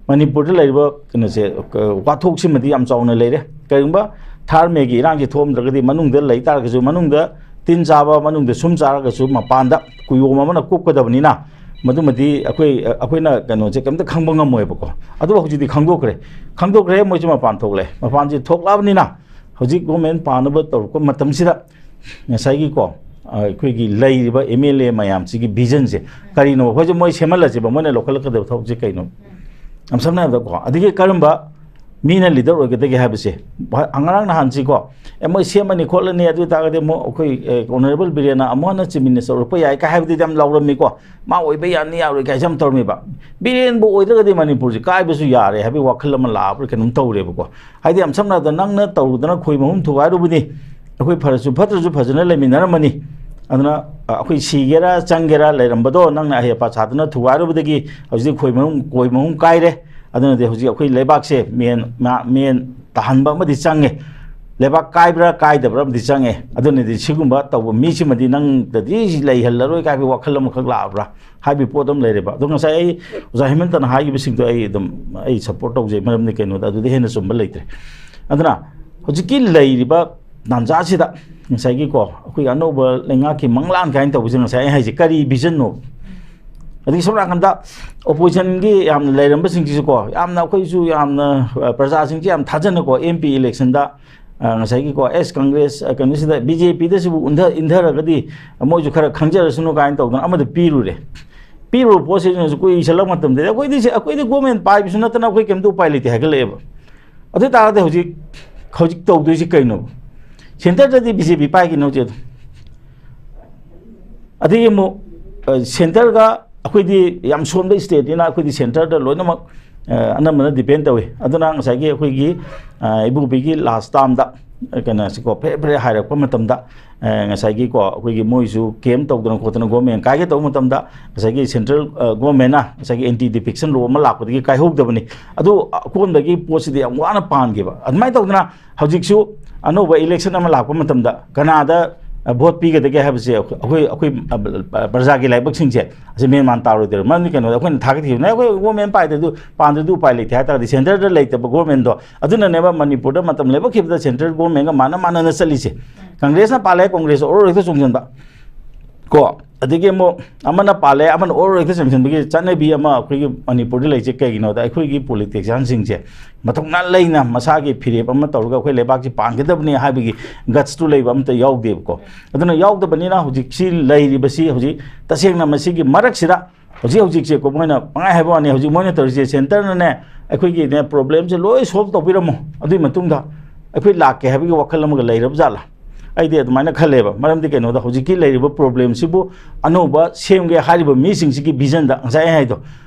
ꯃꯅꯤꯄꯨꯔꯗ ꯂꯩꯔꯤꯕ ꯀꯩꯅꯣꯁꯦ, ꯀ-, ꯋꯥꯊꯣꯛꯁꯤꯃꯗꯤ ꯌꯥꯝ ꯆꯥꯎꯅ ꯂꯩꯔꯦ꯫ ꯀꯔꯤꯒꯨꯝꯕ ꯊꯥꯔ ꯃꯦꯒꯤ ꯏꯔꯥꯡꯁꯤ ꯊꯣꯛꯑꯝꯗ꯭ꯔꯒꯗꯤ ꯃꯅꯨꯡꯗ ꯂꯩ ꯇꯥꯔꯒꯁꯨ, ꯃꯅꯨꯡꯗ ꯇꯤꯟ ꯆꯥꯕ, ꯃꯅꯨꯡꯗ ꯁꯨꯝ ꯆꯥꯔꯒꯁꯨ ꯃꯄꯥꯟꯗ ꯀꯨꯌꯣꯝ ꯑꯃꯅ ꯀꯨꯞꯀꯗꯕꯅꯤꯅ ꯃꯗꯨꯃꯗꯤ ꯑꯩꯈꯣꯏ, ꯑꯩꯈꯣꯏꯅ ꯀꯩꯅꯣꯁꯦ ꯀꯩꯝꯇ ꯈꯪꯕ ꯉꯝꯃꯣꯏꯕꯀꯣ꯫ ꯑꯗꯨꯕꯨ ꯍꯧꯖꯤꯛꯇꯤ ꯈꯪꯗꯣꯛꯈ꯭ꯔꯦ꯫ ꯈꯪꯗꯣꯛꯈ꯭ꯔꯦ, ꯃꯣꯏꯁꯦ ꯃꯄꯥꯟ ꯊꯣꯛꯂꯦ꯫ ꯃꯄꯥꯟꯁꯦ ꯊꯣꯛꯂꯛꯑꯕꯅꯤꯅ ꯍꯧꯖꯤꯛ ꯒꯣꯔꯃꯦꯟ ꯄꯥꯟꯅꯕ ꯇꯧꯔꯛꯄ ꯃꯇꯝꯁꯤꯗ ꯉꯁꯥꯏꯒꯤꯀꯣ, ꯑ, ꯑꯩꯈꯣꯏꯒꯤ ꯂꯩꯔꯤꯕ ꯑꯦꯝ ꯑꯦꯜ ꯑꯦ ꯃꯌꯥꯝꯁꯤꯒꯤ ꯚꯤꯖꯟꯁꯦ ꯀꯔꯤꯅꯣ? ꯑꯩꯈꯣꯏꯁꯦ ꯃꯣꯏ ꯁꯦꯝꯍꯜꯂꯁꯦꯕ, ꯃꯣꯏꯅ ꯂꯧꯈꯠꯂꯛꯀꯗꯕ ꯊꯕꯛꯁꯦ ꯀꯩꯅꯣ? ꯌꯥꯝ ꯁꯝꯅ ꯍꯥꯏꯔꯕꯗꯀꯣ, ꯑꯗꯒꯤ ꯀꯔꯝꯕ ꯃꯤꯅ ꯂꯤꯗꯔ ꯑꯣꯏꯒꯗꯒꯦ ꯍꯥꯏꯕꯁꯦ, ꯉꯔꯥꯡ ꯅꯍꯥꯟꯁꯤꯀꯣ, ꯑꯦ, ꯃꯣꯏ ꯁꯦꯝꯃꯅꯤ ꯈꯣꯠꯂꯅꯤ, ꯑꯗꯨ ꯑꯣꯏ ꯇꯥꯔꯒꯗꯤ ꯑꯃꯨꯛ ꯑꯩꯈꯣꯏ, ꯑꯦ, ꯑꯣꯅꯔꯦꯕꯜ ꯕꯤꯔꯦꯟꯅ ꯑꯃꯨꯛ ꯍꯟꯅ ꯆꯤꯐ ꯃꯤꯅꯤꯁꯇꯔ ꯑꯣꯏꯔꯛꯄ ꯌꯥꯏ ꯀꯥꯏ ꯍꯥꯏꯕꯗꯨꯗꯤ ꯌꯥꯝ ꯂꯥꯎꯔꯝꯃꯤꯀꯣ, ꯃꯥ ꯑꯣꯏꯕ ꯌꯥꯅꯤ ꯌꯥꯔꯣꯏ ꯀꯥꯏꯁꯦ ꯌꯥꯝ ꯇꯧꯔꯝꯃꯤꯕ꯫ ꯕꯤꯔꯦꯟꯕꯨ ꯑꯣꯏꯗ꯭ꯔꯒꯗꯤ ꯃꯅꯤꯄꯨꯔꯁꯦ ꯀꯥꯏꯕꯁꯨ ꯌꯥꯔꯦ ꯍꯥꯏꯕꯒꯤ ꯋꯥꯈꯜ ꯑꯃ ꯂꯥꯛꯑꯕ꯭ꯔꯥ ꯀꯩꯅꯣꯝ ꯇꯧꯔꯦꯕꯀꯣ꯫ ꯍꯥꯏꯗꯤ ꯌꯥꯝ ꯁꯝꯅ ꯍꯥꯏꯔꯕꯗ ꯅꯪꯅ ꯇꯧꯔꯨꯗꯅ ꯈꯣꯏ ꯃꯍꯨꯝ ꯊꯨꯒꯥꯏꯔꯨꯕꯅꯤ, ꯑꯩꯈꯣꯏ ꯐꯔꯁꯨ ꯐꯠꯇ꯭ꯔꯁꯨ ꯐꯖꯅ ꯂꯩꯃꯤꯟꯅꯔꯝꯃꯅꯤ꯫ ꯑꯗꯨꯅ, ꯑ, ꯑꯩꯈꯣꯏ ꯁꯤꯒꯦꯔꯥ ꯆꯪꯒꯦꯔꯥ ꯂꯩꯔꯝꯕꯗꯣ ꯅꯪꯅ ꯑꯍꯦ ꯑꯄꯥ ꯁꯥꯗꯅ ꯊꯨꯒꯥꯏꯔꯨꯕꯗꯒꯤ ꯍꯧꯖꯤꯛ ꯈꯣꯏ ꯃꯍꯨꯝ, ꯈꯣꯏ ꯃꯍꯨꯝ ꯀꯥꯏꯔꯦ꯫ ꯑꯗꯨꯅꯗꯤ ꯍꯧꯖꯤꯛ ꯑꯩꯈꯣꯏ ꯂꯩꯕꯥꯛꯁꯦ ꯃꯦꯟ, ꯃꯥ-, ꯃꯦꯟ ꯇꯥꯍꯟꯕ ꯑꯃꯗꯤ ꯆꯪꯉꯦ꯫ ꯂꯩꯕꯥꯛ ꯀꯥꯏꯕ꯭ꯔꯥ ꯀꯥꯏꯗꯕ꯭ꯔꯥ ꯑꯃꯗꯤ ꯆꯪꯉꯦ꯫ ꯑꯗꯨꯅꯗꯤ ꯁꯤꯒꯨꯝꯕ ꯇꯧꯕ ꯃꯤꯁꯤꯃꯗꯤ ꯅꯪꯗꯗꯤ ꯂꯩꯍꯜꯂꯔꯣꯏ ꯀꯥꯏꯕꯒꯤ ꯋꯥꯈꯜ ꯑꯃꯈꯛ ꯂꯥꯛꯑꯕ꯭ꯔꯥ ꯍꯥꯏꯕꯒꯤ ꯄꯣꯠ ꯑꯃ ꯂꯩꯔꯦꯕ꯫ ꯑꯗꯣ ꯉꯁꯥꯏ ꯑꯩ ꯑꯣꯖꯥ ꯍꯦꯃꯟꯇꯅ ꯍꯥꯏꯈꯤꯕꯁꯤꯡꯗꯣ ꯑꯩ ꯑꯗꯨꯝ, ꯑꯩ ꯁꯞꯄꯣꯔꯠ ꯇꯧꯖꯩ꯫ ꯃꯔꯝꯗꯤ ꯀꯩꯅꯣꯗ ꯑꯗꯨꯗꯤ ꯍꯦꯟꯅ ꯆꯨꯝꯕ ꯂꯩꯇ꯭ꯔꯦ꯫ ꯑꯗꯨꯅ ꯍꯧꯖꯤꯛꯀꯤ ꯂꯩꯔꯤꯕ ꯇꯥꯟꯖꯥꯁꯤꯗ ꯉꯁꯥꯏꯒꯤꯀꯣ, ꯑꯩꯈꯣꯏꯒꯤ ꯑꯅꯧꯕ ꯂꯩꯉꯥꯛꯀꯤ ꯃꯪꯂꯥꯟ ꯀꯥꯏꯅ ꯇꯧꯕꯁꯦ, ꯉꯁꯥꯏ ꯑꯩ ꯍꯥꯏꯁꯦ ꯀꯔꯤ vision ꯅꯣ? ꯑꯗꯒꯤ ꯁꯣꯝ ꯅꯥꯀꯟꯗ opposition ꯒꯤ ꯌꯥꯝꯅ ꯂꯩꯔꯝꯕꯁꯤꯡꯁꯤꯁꯨꯀꯣ, ꯌꯥꯝꯅ ꯑꯩꯈꯣꯏꯁꯨ ꯌꯥꯝꯅ, ꯑ, ꯄ꯭ꯔꯖꯥꯁꯤꯡꯁꯤ ꯌꯥꯝ ꯊꯥꯖꯅꯀꯣ, M P election ꯗ, ꯑ, ꯉꯁꯥꯏꯒꯤꯀꯣ, ꯑꯦꯁ, ꯀꯪꯒ꯭ꯔꯦꯁ, ꯑ, ꯀꯩꯅꯣꯁꯤꯗ, B J P ꯗꯁꯤꯕꯨ ꯎꯟꯙ-, ꯏꯟꯙꯔꯒꯗꯤ ꯃꯣꯏꯁꯨ ꯈꯔ ꯈꯪꯖꯔꯁꯅꯨ ꯀꯥꯏꯅ ꯇꯧꯗꯅ ꯑꯃꯗ ꯄꯤꯔꯨꯔꯦ꯫ ꯄꯤꯔꯨꯕ ꯄꯣꯠꯁꯤꯅꯁꯨ ꯀꯨꯏꯁꯜꯂꯛ ꯃꯇꯝꯗꯗꯤ ꯑꯩꯈꯣꯏꯗꯤ ꯁꯤ-, ꯑꯩꯈꯣꯏꯗꯤ government ꯄꯥꯏꯕꯁꯨ ꯅꯠꯇꯅ ꯑꯩꯈꯣꯏ ꯀꯩꯝꯇ ꯎꯄꯥꯏ ꯂꯩꯇꯦ ꯍꯥꯏꯒꯠꯂꯛꯑꯦꯕ꯫ ꯑꯗꯨ ꯑꯣꯏ ꯇꯥꯔꯒꯗꯤ ꯍꯧꯖꯤꯛ, ꯍꯧꯖꯤꯛ ꯇꯧꯗꯣꯏꯁꯤ ꯀꯩꯅꯣ? Centre ꯗꯗꯤ B J P ꯄꯥꯏꯒꯅꯤ ꯍꯧꯖꯤꯛ ꯑꯗꯨꯝ꯫ ꯑꯗꯒꯤ ꯑꯃꯨꯛ, ꯑ, centre ꯒ ꯑꯩꯈꯣꯏꯗꯤ ꯌꯥꯝ ꯁꯣꯟꯕ state ꯅꯤꯅ ꯑꯩꯈꯣꯏꯗꯤ centre ꯗ ꯂꯣꯏꯅꯃꯛ, ꯑ, ꯑꯅꯝꯕꯅ depend ꯇꯧꯏ꯫ ꯑꯗꯨꯅ ꯉꯁꯥꯏꯒꯤ ꯑꯩꯈꯣꯏꯒꯤ, ꯑ, ꯏꯕꯣꯕꯤꯒꯤ last term ꯗ, ꯑ, ꯀꯩꯅꯣꯁꯤꯀꯣ, ꯐꯦꯔꯦ ꯐꯦꯔꯦ ꯍꯥꯏꯔꯛꯄ ꯃꯇꯝꯗ, ꯑ, ꯉꯁꯥꯏꯒꯤꯀꯣ, ꯑꯩꯈꯣꯏꯒꯤ ꯃꯣꯏꯁꯨ camp ꯇꯧꯗꯅ ꯈꯣꯠꯇꯅ government ꯀꯥꯏꯒꯦ ꯇꯧꯕ ꯃꯇꯝꯗ ꯉꯁꯥꯏꯒꯤ central, ꯑ, government ꯅ ꯉꯁꯥꯏꯒꯤ anti defection law ꯑꯃ ꯂꯥꯛꯄꯗꯒꯤ ꯀꯥꯏꯍꯧꯗꯕꯅꯤ꯫ ꯑꯗꯨ ꯑꯀꯣꯟꯕꯒꯤ ꯄꯣꯠꯁꯤꯗꯤ ꯌꯥꯝ ꯋꯥꯅ ꯄꯥꯟꯈꯤꯕ꯫ ꯑꯗꯨꯃꯥꯏꯅ ꯇꯧꯗꯅ ꯍꯧꯖꯤꯛꯁꯨ ꯑꯅꯧꯕ election ꯑꯃ ꯂꯥꯛꯄ ꯃꯇꯝꯗ ꯀꯅꯥꯗ, ꯑ, vote ꯄꯤꯒꯗꯒꯦ ꯍꯥꯏꯕꯁꯦ ꯑꯩꯈꯣꯏ, ꯑꯩꯈꯣꯏ, ꯑꯩꯈꯣꯏ, ꯑ, ꯄ꯭ꯔꯖꯥꯒꯤ ꯂꯥꯏꯕꯛꯁꯤꯡꯁꯦ ꯑꯁꯤ ꯃꯦꯟ ꯃꯥꯟ ꯇꯥꯔꯣꯏꯗꯣꯏꯔꯣ? ꯃꯔꯝꯗꯤ ꯀꯩꯅꯣꯗ ꯑꯩꯈꯣꯏꯅ ꯊꯥꯒꯠꯈꯤꯕꯅꯦ, ꯑꯩꯈꯣꯏ government ꯄꯥꯏꯗ꯭ꯔꯗꯤ, ꯄꯥꯟꯗ꯭ꯔꯗꯤ ꯎꯄꯥꯏ ꯂꯩꯇꯦ ꯍꯥꯏ ꯇꯥꯔꯗꯤ centre ꯗ ꯂꯩꯇꯕ government ꯗꯣ꯫ ꯑꯗꯨꯅꯅꯦꯕ ꯃꯅꯤꯄꯨꯔꯗ ꯃꯇꯝ ꯂꯦꯞꯄꯛꯈꯤꯕꯗ central government ꯒ ꯃꯥꯟꯅ ꯃꯥꯟꯅꯅ ꯆꯠꯂꯤꯁꯦ꯫ ꯀꯪꯒ꯭ꯔꯦꯁꯅ ꯄꯥꯜꯂꯦ, ꯀꯪꯒ꯭ꯔꯦꯁ ꯑꯣꯔ ꯍꯦꯛꯇ ꯆꯣꯡꯁꯤꯟꯕ꯫ ꯀꯣ, ꯑꯗꯒꯤ ꯑꯃꯨꯛ ꯑꯃꯅ ꯄꯥꯜꯂꯦ, ꯑꯃꯅ ꯑꯣꯔ ꯍꯦꯛꯇ ꯆꯣꯡꯁꯤꯟꯕꯒꯤ ꯆꯠꯅꯕꯤ ꯑꯃ ꯑꯩꯈꯣꯏꯒꯤ ꯃꯅꯤꯄꯨꯔꯗ ꯂꯩꯁꯦ ꯀꯩꯒꯤꯅꯣꯗ, ꯑꯩꯈꯣꯏꯒꯤ politician ꯁꯤꯡꯁꯦ ꯃꯊꯧꯅꯥ ꯂꯩꯅ ꯃꯁꯥꯒꯤ ꯐꯤꯔꯦꯞ ꯑꯃ ꯇꯧꯔꯒ ꯑꯩꯈꯣꯏ ꯂꯩꯕꯥꯛꯁꯤ ꯄꯥꯟꯒꯗꯕꯅꯤ ꯍꯥꯏꯕꯒꯤ guts ꯇꯨ ꯂꯩꯕ ꯑꯃꯠꯇ ꯌꯥꯎꯗꯦꯕꯀꯣ꯫ ꯑꯗꯨꯅ ꯌꯥꯎꯗꯕꯅꯤꯅ ꯍꯧꯖꯤꯛꯁꯤ ꯂꯩꯔꯤꯕꯁꯤ, ꯍꯧꯖꯤꯛ ꯇꯁꯦꯡꯅ ꯃꯁꯤꯒꯤ ꯃꯔꯛꯁꯤꯗ ꯍꯧꯖꯤꯛ ꯍꯧꯖꯤꯛꯁꯦꯀꯣ, ꯃꯣꯏꯅ ꯄꯪꯍꯥꯏ ꯍꯥꯏꯕ ꯋꯥꯅꯤ, ꯍꯧꯖꯤꯛ ꯃꯣꯏꯅ ꯇꯧꯔꯤꯁꯦ, centre ꯅꯅꯦ ꯑꯩꯈꯣꯏꯒꯤꯅꯦ problem ꯁꯦ ꯂꯣꯏ solve ꯇꯧꯕꯤꯔꯝꯃꯣ, ꯑꯗꯨꯒꯤ ꯃꯇꯨꯡꯗ ꯑꯩꯈꯣꯏ ꯂꯥꯛꯀꯦ ꯍꯥꯏꯕꯒꯤ ꯋꯥꯈꯜ ꯑꯃꯒ ꯂꯩꯔꯕ ꯖꯥꯠꯂꯥ? ꯑꯩꯗꯤ ꯑꯗꯨꯃꯥꯏꯅ ꯈꯜꯂꯦꯕ꯫ ꯃꯔꯝꯗꯤ ꯀꯩꯅꯣꯗ, ꯍꯧꯖꯤꯛꯀꯤ ꯂꯩꯔꯤꯕ problem ꯁꯤꯕꯨ ꯑꯅꯧꯕ ꯁꯦꯝꯒꯦ ꯍꯥꯏꯔꯤꯕ ꯃꯤꯁꯤꯡꯁꯤꯒꯤ vision ꯗ, ꯉꯁꯥꯏ ꯑꯩ ꯍꯥꯏꯗꯣ,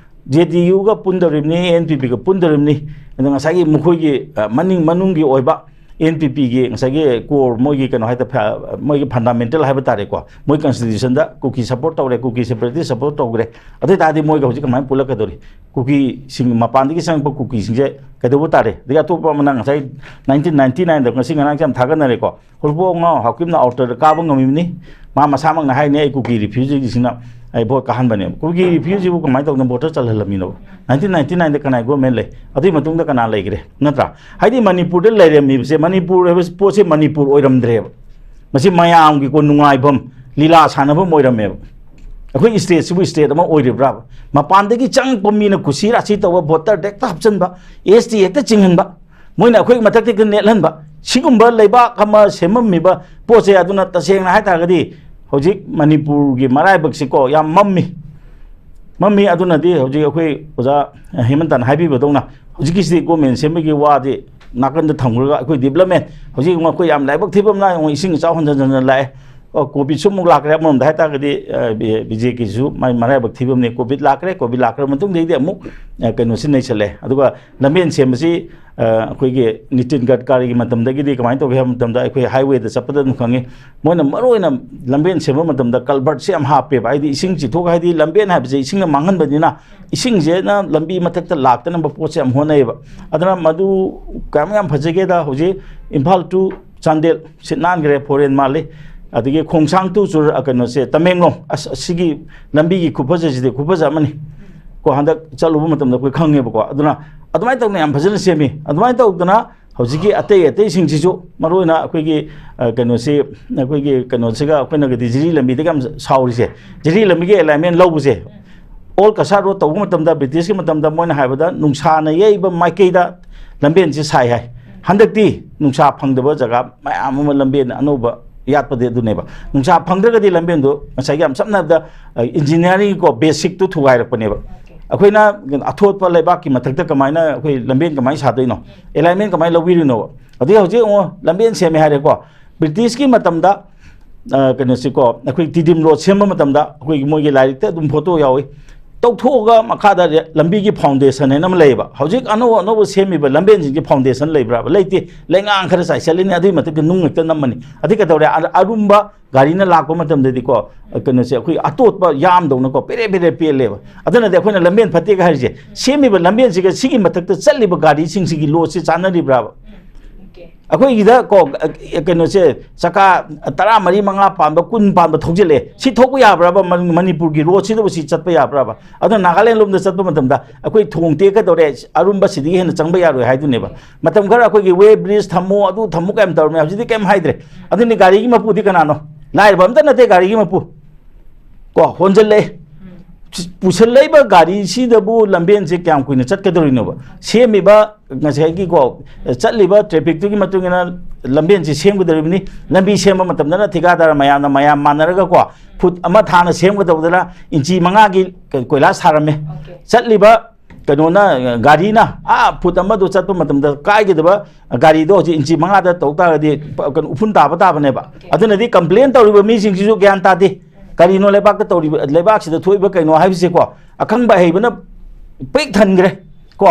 J D U ꯒ ꯄꯨꯟꯗꯧꯔꯤꯕꯅꯤ, N P P ꯒ ꯄꯨꯟꯗꯧꯔꯤꯕꯅꯤ, ꯑꯗꯣ ꯉꯁꯥꯏꯒꯤ ꯃꯈꯣꯏꯒꯤ, ꯑ, ꯃꯅꯤꯡ ꯃꯅꯨꯡꯒꯤ ꯑꯣꯏꯕ N P P ꯒꯤ ꯉꯁꯥꯏꯒꯤ core, ꯃꯣꯏꯒꯤ ꯀꯩꯅꯣ ꯍꯥꯏ ꯇꯥꯔꯦ, ꯐ-, ꯃꯣꯏꯒꯤ fundamental ꯍꯥꯏꯕ ꯇꯥꯔꯦꯀꯣ, ꯃꯣꯏ constitution ꯗ ꯀꯨꯀꯤ support ꯇꯧꯔꯦ, ꯀꯨꯀꯤ separatist support ꯇꯧꯈ꯭ꯔꯦ, ꯑꯗꯨ ꯑꯣꯏ ꯇꯥꯔꯗꯤ ꯃꯣꯏꯒ ꯍꯧꯖꯤꯛ ꯀꯃꯥꯏꯅ ꯄꯨꯜꯂꯛꯀꯗꯧꯔꯤ? ꯀꯨꯀꯤꯁꯤꯡ, ꯃꯄꯥꯟꯗꯒꯤ ꯆꯪꯉꯛꯄ ꯀꯨꯀꯤꯁꯤꯡꯁꯦ ꯀꯩꯗꯧꯕ ꯇꯥꯔꯦ? ꯑꯗꯒꯤ ꯑꯇꯣꯞꯄ ꯑꯃꯅ ꯉꯁꯥꯏ nineteen ninety nine ꯗ, ꯉꯁꯤ ꯉꯔꯥꯡꯁꯦ ꯌꯥꯝ ꯊꯥꯒꯠꯅꯔꯦꯀꯣ, ꯍꯣꯔꯤꯕꯣꯛ ꯉꯥꯎ ꯍꯥꯎꯀꯤꯞꯅ outer ꯗ ꯀꯥꯕ ꯉꯝꯃꯤꯕꯅꯤ꯫ ꯃꯥ ꯃꯁꯥꯃꯛꯅ ꯍꯥꯏꯅꯤ, "ꯑꯩ ꯀꯨꯀꯤ refugee ꯁꯤꯡꯅ ꯑꯩ ꯚꯣꯠ ꯀꯥꯍꯟꯕꯅꯦꯕ꯫ ꯀꯨꯀꯤ ꯔꯤꯐ꯭ꯌꯨꯖꯤꯕꯨ ꯀꯃꯥꯏꯅ ꯇꯧꯗꯅ ꯚꯣꯇꯔ ꯆꯜꯍꯜꯂꯝꯃꯤꯅꯣ? ꯅꯥꯏꯟꯇꯤꯟ ꯅꯥꯏꯟꯇꯤ ꯅꯥꯏꯟꯗ ꯀꯅꯥꯏ ꯒꯣꯔꯃꯦꯟ ꯂꯩ? ꯑꯗꯨꯒꯤ ꯃꯇꯨꯡꯗ ꯀꯅꯥ ꯂꯩꯈ꯭ꯔꯦ? ꯅꯠꯇ꯭ꯔꯥ? ꯍꯥꯏꯗꯤ ꯃꯅꯤꯄꯨꯔꯗ ꯂꯩꯔꯝꯃꯤꯕꯁꯦ, ꯃꯅꯤꯄꯨꯔ ꯍꯥꯏꯕ ꯄꯣꯠꯁꯦ ꯃꯅꯤꯄꯨꯔ ꯑꯣꯏꯔꯝꯗ꯭ꯔꯦꯕ꯫ ꯃꯁꯤ ꯃꯌꯥꯝꯒꯤꯀꯣ ꯅꯨꯡꯉꯥꯏꯐꯝ, ꯂꯤꯂꯥ ꯁꯥꯟꯅꯐꯝ ꯑꯣꯏꯔꯝꯃꯦꯕ꯫ ꯑꯩꯈꯣꯏ ꯁ꯭ꯇꯦꯠꯁꯤꯕꯨ ꯁ꯭ꯇꯦꯠ ꯑꯃ ꯑꯣꯏꯔꯤꯕ꯭ꯔꯥꯕ? ꯃꯄꯥꯟꯗꯒꯤ ꯆꯪꯉꯛꯄ ꯃꯤꯅ ꯀꯨꯁꯤ ꯔꯥꯁꯤ ꯇꯧꯕ, ꯚꯣꯇꯔꯗ ꯍꯦꯛꯇ ꯍꯥꯞꯆꯤꯟꯕ, ꯑꯦꯁ ꯇꯤ ꯍꯦꯛꯇ ꯆꯤꯡꯍꯟꯕ, ꯃꯣꯏꯅ ꯑꯩꯈꯣꯏꯒꯤ ꯃꯊꯛꯇ ꯍꯦꯛꯇ ꯅꯦꯠꯍꯟꯕ, ꯁꯤꯒꯨꯝꯕ ꯂꯩꯕꯥꯛ ꯑꯃ ꯁꯦꯝꯃꯝꯃꯤꯕ ꯄꯣꯠꯁꯦ꯫ ꯑꯗꯨꯅ ꯇꯁꯦꯡꯅ ꯍꯥꯏ ꯇꯥꯔꯒꯗꯤ ꯍꯧꯖꯤꯛ ꯃꯅꯤꯄꯨꯔꯒꯤ ꯃꯔꯥꯏꯕꯛꯁꯤꯀꯣ ꯌꯥꯝ ꯃꯝꯃꯤ꯫ ꯃꯝꯃꯤ꯫ ꯑꯗꯨꯅꯗꯤ ꯍꯧꯖꯤꯛ ꯑꯩꯈꯣꯏ ꯑꯣꯖꯥ ꯍꯦꯃꯟꯇꯅ ꯍꯥꯏꯕꯤꯕꯗꯧꯅ ꯍꯧꯖꯤꯛꯀꯤ ꯁ꯭ꯇꯦꯠ ꯒꯣꯔꯃꯦꯟ ꯁꯦꯝꯕꯒꯤ ꯋꯥꯗꯤ ꯅꯥꯀꯟꯗ ꯊꯝꯈ꯭ꯔꯒ ꯑꯩꯈꯣꯏ ꯗꯤꯕ꯭ꯂꯞꯃꯦꯟ, ꯍꯧꯖꯤꯛ ꯑꯩꯈꯣꯏ ꯌꯥꯝ ꯂꯥꯏꯕꯛ ꯊꯤꯕ ꯑꯃꯅ ꯑꯃꯨꯛ ꯏꯁꯤꯡ ꯏꯆꯥꯎ ꯍꯟꯖꯟ ꯍꯟꯖꯟ ꯂꯥꯛꯑꯦ꯫ ꯑꯣ, ꯀꯣꯚꯤꯠꯁꯨ ꯑꯃꯨꯛ ꯂꯥꯛꯈ꯭ꯔꯦ꯫ ꯑꯃꯔꯣꯝꯗ ꯍꯥꯏ ꯇꯥꯔꯒꯗꯤ, ꯑ, ꯕꯤ-, ꯕꯤ ꯖꯦ ꯀꯦꯁꯨ ꯃꯥꯏ ꯃꯔꯥꯏꯕꯛ ꯊꯤꯕ ꯑꯃꯅꯤ꯫ ꯀꯣꯚꯤꯠ ꯂꯥꯛꯈ꯭ꯔꯦ꯫ ꯀꯣꯚꯤꯠ ꯂꯥꯛꯈ꯭ꯔ ꯃꯇꯨꯡꯗꯒꯤꯗꯤ ꯑꯃꯨꯛ, ꯑ, ꯀꯩꯅꯣꯁꯤ ꯅꯩꯁꯜꯂꯦ꯫ ꯑꯗꯨꯒ ꯂꯝꯕꯦꯟ ꯁꯦꯝꯕꯁꯤ, ꯑ, ꯑꯩꯈꯣꯏꯒꯤ ꯅꯤꯇꯤꯟ ꯒꯗꯀꯥꯔꯤꯒꯤ ꯃꯇꯝꯗꯒꯤꯗꯤ ꯀꯃꯥꯏꯅ ꯇꯧꯒꯦ ꯍꯥꯏꯕ ꯃꯇꯝꯗ, ꯑꯩꯈꯣꯏ ꯍꯥꯏꯋꯦꯗ ꯆꯠꯄꯗ ꯑꯗꯨꯝ ꯈꯪꯉꯤ, ꯃꯣꯏꯅ ꯃꯔꯨꯑꯣꯏꯅ ꯂꯝꯕꯦꯟ ꯁꯦꯝꯕ ꯃꯇꯝꯗ ꯀꯜꯚꯔꯠꯁꯦ ꯌꯥꯝ ꯍꯥꯞꯄꯦꯕ꯫ ꯍꯥꯏꯗꯤ ꯏꯁꯤꯡ ꯆꯤꯊꯣꯛ, ꯍꯥꯏꯗꯤ ꯂꯝꯕꯦꯟ ꯍꯥꯏꯕꯁꯦ ꯏꯁꯤꯡꯅ ꯃꯥꯡꯍꯟꯕꯅꯤꯅ, ꯏꯁꯤꯡꯁꯤꯅ ꯂꯝꯕꯤ ꯃꯊꯛꯇ ꯂꯥꯛꯇꯅꯕ ꯄꯣꯠꯁꯦ ꯌꯥꯝ ꯍꯣꯠꯅꯩꯌꯦꯕ꯫ ꯑꯗꯨꯅ ꯃꯗꯨ ꯀꯌꯥꯝ ꯌꯥꯝ ꯐꯖꯒꯦꯗ, ꯍꯧꯖꯤꯛ ꯏꯝꯐꯥꯜ to ꯆꯥꯟꯗꯦꯜ ꯁꯤꯠ ꯅꯥꯟꯈ꯭ꯔꯦ, ꯐꯣꯔꯦꯟ ꯃꯥꯜꯂꯤ꯫ ꯑꯗꯒꯤ ꯈꯣꯡꯁꯥꯡ to ꯆꯨꯔ-, ꯑ, ꯀꯩꯅꯣꯁꯦ, ꯇꯃꯦꯡꯂꯣꯡ, ꯑꯁ, ꯑꯁꯤꯒꯤ ꯂꯝꯕꯤꯒꯤ ꯈꯨꯐꯖꯁꯤꯗꯤ ꯈꯨꯐꯖ ꯑꯃꯅꯤ꯫ ꯀꯣ, ꯍꯟꯗꯛ ꯆꯠꯂꯨꯕ ꯃꯇꯝꯗ ꯑꯩꯈꯣꯏ ꯈꯪꯉꯦꯕꯀꯣ꯫ ꯑꯗꯨꯅ ꯑꯗꯨꯃꯥꯏꯅ ꯇꯧꯗꯅ ꯌꯥꯝ ꯐꯖꯅ ꯁꯦꯝꯃꯤ꯫ ꯑꯗꯨꯃꯥꯏꯅ ꯇꯧꯗꯅ ꯍꯧꯖꯤꯛꯀꯤ ꯑꯇꯩ ꯑꯇꯩꯁꯤꯡꯁꯤꯁꯨ, ꯃꯔꯨꯑꯣꯏꯅ ꯑꯩꯈꯣꯏꯒꯤ, ꯑ, ꯀꯩꯅꯣꯁꯤ, ꯑꯩꯈꯣꯏꯒꯤ ꯀꯩꯅꯣꯁꯤꯒ ꯑꯩꯈꯣꯏꯅꯒꯗꯤ ꯖꯤꯔꯤ ꯂꯝꯕꯤꯗꯒ ꯌꯥꯝ ꯁꯥꯎꯔꯤꯁꯦ, ꯖꯤꯔꯤ ꯂꯝꯕꯤꯒꯤ ꯑꯦꯂꯥꯏꯟꯃꯦꯟ ꯂꯧꯕꯁꯦ, ꯑꯣꯜ ꯀꯁꯥꯔ ꯔꯣꯗ ꯇꯧꯕ ꯃꯇꯝꯗ, ꯕ꯭ꯔꯤꯇꯤꯁꯀꯤ ꯃꯇꯝꯗ ꯃꯣꯏꯅ ꯍꯥꯏꯕꯗ ꯅꯨꯡꯁꯥꯅ ꯌꯩꯕ ꯃꯥꯏꯀꯩꯗ ꯂꯝꯕꯦꯟꯁꯤ ꯁꯥꯏ ꯍꯥꯏ꯫ ꯍꯟꯗꯛꯇꯤ ꯅꯨꯡꯁꯥ ꯐꯪꯗꯕ ꯖꯒꯥ ꯃꯌꯥꯝ ꯑꯃ ꯂꯝꯕꯦꯟ ꯑꯅꯧꯕ ꯌꯥꯠꯄꯗꯤ ꯑꯗꯨꯅꯦꯕ꯫ ꯅꯨꯡꯁꯥ ꯐꯪꯗ꯭ꯔꯒꯗꯤ ꯂꯝꯕꯦꯟꯗꯣ ꯉꯁꯥꯏꯒꯤ ꯌꯥꯝ ꯁꯝꯅ ꯍꯥꯏꯔꯕꯗ, ꯑ, ꯏꯟꯖꯤꯅꯤꯌꯥꯔꯤꯡꯒꯤꯀꯣ ꯕꯦꯁꯤꯛꯇꯨ ꯊꯨꯒꯥꯏꯔꯛꯄꯅꯦꯕ꯫ ꯑꯩꯈꯣꯏꯅ ꯑꯊꯣꯠꯄ ꯂꯩꯕꯥꯛꯀꯤ ꯃꯊꯛꯇ ꯀꯃꯥꯏꯅ ꯑꯩꯈꯣꯏ ꯂꯝꯕꯦꯟ ꯀꯃꯥꯏꯅ ꯁꯥꯗꯣꯏꯅꯣ? ꯑꯦꯂꯥꯏꯟꯃꯦꯟ ꯀꯃꯥꯏꯅ ꯂꯧꯕꯤꯔꯤꯅꯣꯕ? ꯑꯗꯨꯗꯤ ꯍꯧꯖꯤꯛ ꯑꯃꯨꯛ ꯂꯝꯕꯦꯟ ꯁꯦꯝꯃꯦ ꯍꯥꯏꯔꯦꯀꯣ, ꯕ꯭ꯔꯤꯇꯤꯁꯀꯤ ꯃꯇꯝꯗ, ꯑ, ꯀꯩꯅꯣꯁꯤꯀꯣ, ꯑꯩꯈꯣꯏ ꯇꯤꯗꯤꯝ ꯔꯣꯗ ꯁꯦꯝꯕ ꯃꯇꯝꯗ ꯑꯩꯈꯣꯏꯒꯤ ꯃꯣꯏꯒꯤ ꯂꯥꯏꯔꯤꯛꯇ ꯑꯗꯨꯝ ꯐꯣꯇꯣ ꯌꯥꯎꯏ꯫ ꯇꯧꯊꯣꯛꯑꯒ ꯃꯈꯥꯗ ꯔꯦ-, ꯂꯝꯕꯤꯒꯤ ꯐꯥꯎꯟꯗꯦꯁꯟ ꯍꯥꯏꯅ ꯑꯃ ꯂꯩꯌꯦꯕ꯫ ꯍꯧꯖꯤꯛ ꯑꯅꯧ ꯑꯅꯧꯕ ꯁꯦꯝꯃꯤꯕ ꯂꯝꯕꯦꯟꯁꯤꯡꯒꯤ ꯐꯥꯎꯟꯗꯦꯁꯟ ꯂꯩꯕ꯭ꯔꯥꯕ? ꯂꯩꯇꯦ꯫ ꯂꯩꯉꯥꯡ ꯈꯔ ꯆꯥꯏꯁꯤꯜꯂꯤꯅꯤ, ꯑꯗꯨꯒꯤ ꯃꯊꯛꯇ ꯅꯨꯡ ꯍꯦꯛꯇ ꯅꯝꯃꯅꯤ꯫ ꯑꯗꯩ ꯀꯩꯗꯧꯔꯦ? ꯑ-, ꯑꯔꯨꯝꯕ ꯒꯥꯔꯤꯅ ꯂꯥꯛꯄ ꯃꯇꯝꯗꯗꯤꯀꯣ, ꯀꯩꯅꯣꯁꯦ, ꯑꯩꯈꯣꯏ ꯑꯇꯣꯠꯄ ꯌꯥꯝꯗꯧꯅꯀꯣ ꯄꯦꯔꯦ ꯄꯦꯔꯦ ꯄꯦꯜꯂꯦꯕ꯫ ꯑꯗꯨꯅꯗꯤ ꯑꯩꯈꯣꯏꯅ ꯂꯝꯕꯦꯟ ꯐꯠꯇꯦꯒ ꯍꯥꯏꯔꯤꯁꯦ, ꯁꯦꯝꯃꯤꯕ ꯂꯝꯕꯦꯟꯁꯤꯒ ꯁꯤꯒꯤ ꯃꯊꯛꯇ ꯆꯠꯂꯤꯕ ꯒꯥꯔꯤꯁꯤꯡꯁꯤꯒꯤ ꯂꯣꯗꯁꯤ ꯆꯥꯟꯅꯔꯤꯕ꯭ꯔꯥꯕ? ꯑꯩꯈꯣꯏꯒꯤꯗ ꯀꯣ, ꯑ, ꯀꯩꯅꯣꯁꯦ, ꯆꯀꯥ ꯇꯔꯥꯃꯔꯤ, ꯃꯉꯥ ꯄꯥꯟꯕ, ꯀꯨꯟ ꯄꯥꯟꯕ ꯊꯧꯖꯤꯜꯂꯛꯑꯦ꯫ ꯁꯤ ꯊꯣꯛꯄ ꯌꯥꯕ꯭ꯔꯕ? ꯃꯅꯤ-, ꯃꯅꯤꯄꯨꯔꯒꯤ ꯔꯣꯗꯁꯤꯗꯕꯨ ꯁꯤ ꯆꯠꯄ ꯌꯥꯕ꯭ꯔꯕ? ꯑꯗꯨꯅ ꯅꯥꯒꯥꯂꯦꯟ ꯂꯣꯝꯗ ꯆꯠꯄ ꯃꯇꯝꯗ ꯑꯩꯈꯣꯏ ꯊꯣꯡ ꯇꯦꯛꯀꯗꯧꯔꯦ, ꯑꯔꯨꯝꯕ ꯁꯤꯗꯒꯤ ꯍꯦꯟꯅ ꯆꯪꯕ ꯌꯥꯔꯣꯏ ꯍꯥꯏꯗꯨꯅꯦꯕ꯫ ꯃꯇꯝ ꯈꯔ ꯑꯩꯈꯣꯏꯒꯤ ꯋꯦ ꯕ꯭ꯔꯤꯖ ꯊꯝꯃꯣ, ꯑꯗꯨ ꯊꯝꯃꯣ ꯀꯩꯝ ꯇꯧꯔꯝꯃꯦ꯫ ꯍꯧꯖꯤꯛꯇꯤ ꯀꯩꯝ ꯍꯥꯏꯗ꯭ꯔꯦ꯫ ꯑꯗꯨꯅꯤ ꯒꯥꯔꯤꯒꯤ ꯃꯄꯨꯗꯤ ꯀꯅꯥꯅꯣ? ꯂꯥꯏꯔꯕ ꯑꯝꯇ ꯅꯠꯇꯦ ꯒꯥꯔꯤꯒꯤ ꯃꯄꯨ꯫ ꯀꯣ, ꯍꯣꯟꯖꯜꯂꯛꯑꯦ꯫ ꯄꯨꯁꯜꯂꯛꯏꯕ ꯒꯥꯔꯤꯁꯤꯗꯕꯨ ꯂꯝꯕꯦꯟꯁꯦ ꯀꯌꯥꯝ ꯀꯨꯏꯅ ꯆꯠꯀꯗꯧꯔꯤꯅꯣꯕ? ꯁꯦꯝꯃꯤꯕ ꯉꯁꯥꯏꯒꯤ ꯀꯣ, ꯆꯠꯂꯤꯕ trafficꯇꯨꯒꯤ ꯃꯇꯨꯡ ꯏꯟꯅ ꯂꯝꯕꯦꯟꯁꯦ ꯁꯦꯝꯒꯗꯧꯔꯤꯕꯅꯤ꯫ ꯂꯝꯕꯤ ꯁꯦꯝꯕ ꯃꯇꯝꯗꯅ ꯊꯤꯀꯥꯗꯥꯔ ꯃꯌꯥꯝꯅ, ꯃꯌꯥꯝ ꯃꯥꯟꯅꯔꯒ ꯀꯣ, ꯐꯨꯠ ꯑꯃ ꯊꯥꯅ ꯁꯦꯝꯒꯗꯧꯕꯗꯅ ꯏꯟꯆꯤ ꯃꯉꯥꯒꯤ ꯀ-, ꯀꯣꯏꯂꯥꯁ ꯊꯥꯔꯝꯃꯦ꯫ ꯆꯠꯂꯤꯕ ꯀꯩꯅꯣꯅ, ꯒꯥꯔꯤꯅ ꯑꯥ ꯐꯨꯠ ꯑꯃꯗꯣ ꯆꯠꯄ ꯃꯇꯝꯗ ꯀꯥꯏꯒꯗꯕ ꯒꯥꯔꯤꯗꯣ ꯍꯧꯖꯤꯛ ꯏꯟꯆꯤ ꯃꯉꯥꯗ ꯇꯧ ꯇꯥꯔꯒꯗꯤ ꯄ-, ꯀꯩꯅꯣ, ꯎꯐꯨꯟ ꯇꯥꯕ ꯇꯥꯕꯅꯦꯕ꯫ ꯑꯗꯨꯅꯗꯤ complain ꯇꯧꯔꯤꯕ ꯃꯤꯁꯤꯡꯁꯤꯁꯨ ꯒ꯭ꯌꯥꯟ ꯇꯥꯗꯦ꯫ ꯀꯔꯤꯅꯣ ꯂꯩꯕꯥꯛꯇ ꯇꯧꯔꯤꯕ, ꯂꯩꯕꯥꯛꯁꯤꯗ ꯊꯣꯛꯏꯕ ꯀꯩꯅꯣ ꯍꯥꯏꯕꯁꯦꯀꯣ, ꯑꯈꯪꯕ ꯑꯍꯩꯕꯅ ꯄꯤꯛ ꯊꯟꯈ꯭ꯔꯦ ꯀꯣ꯫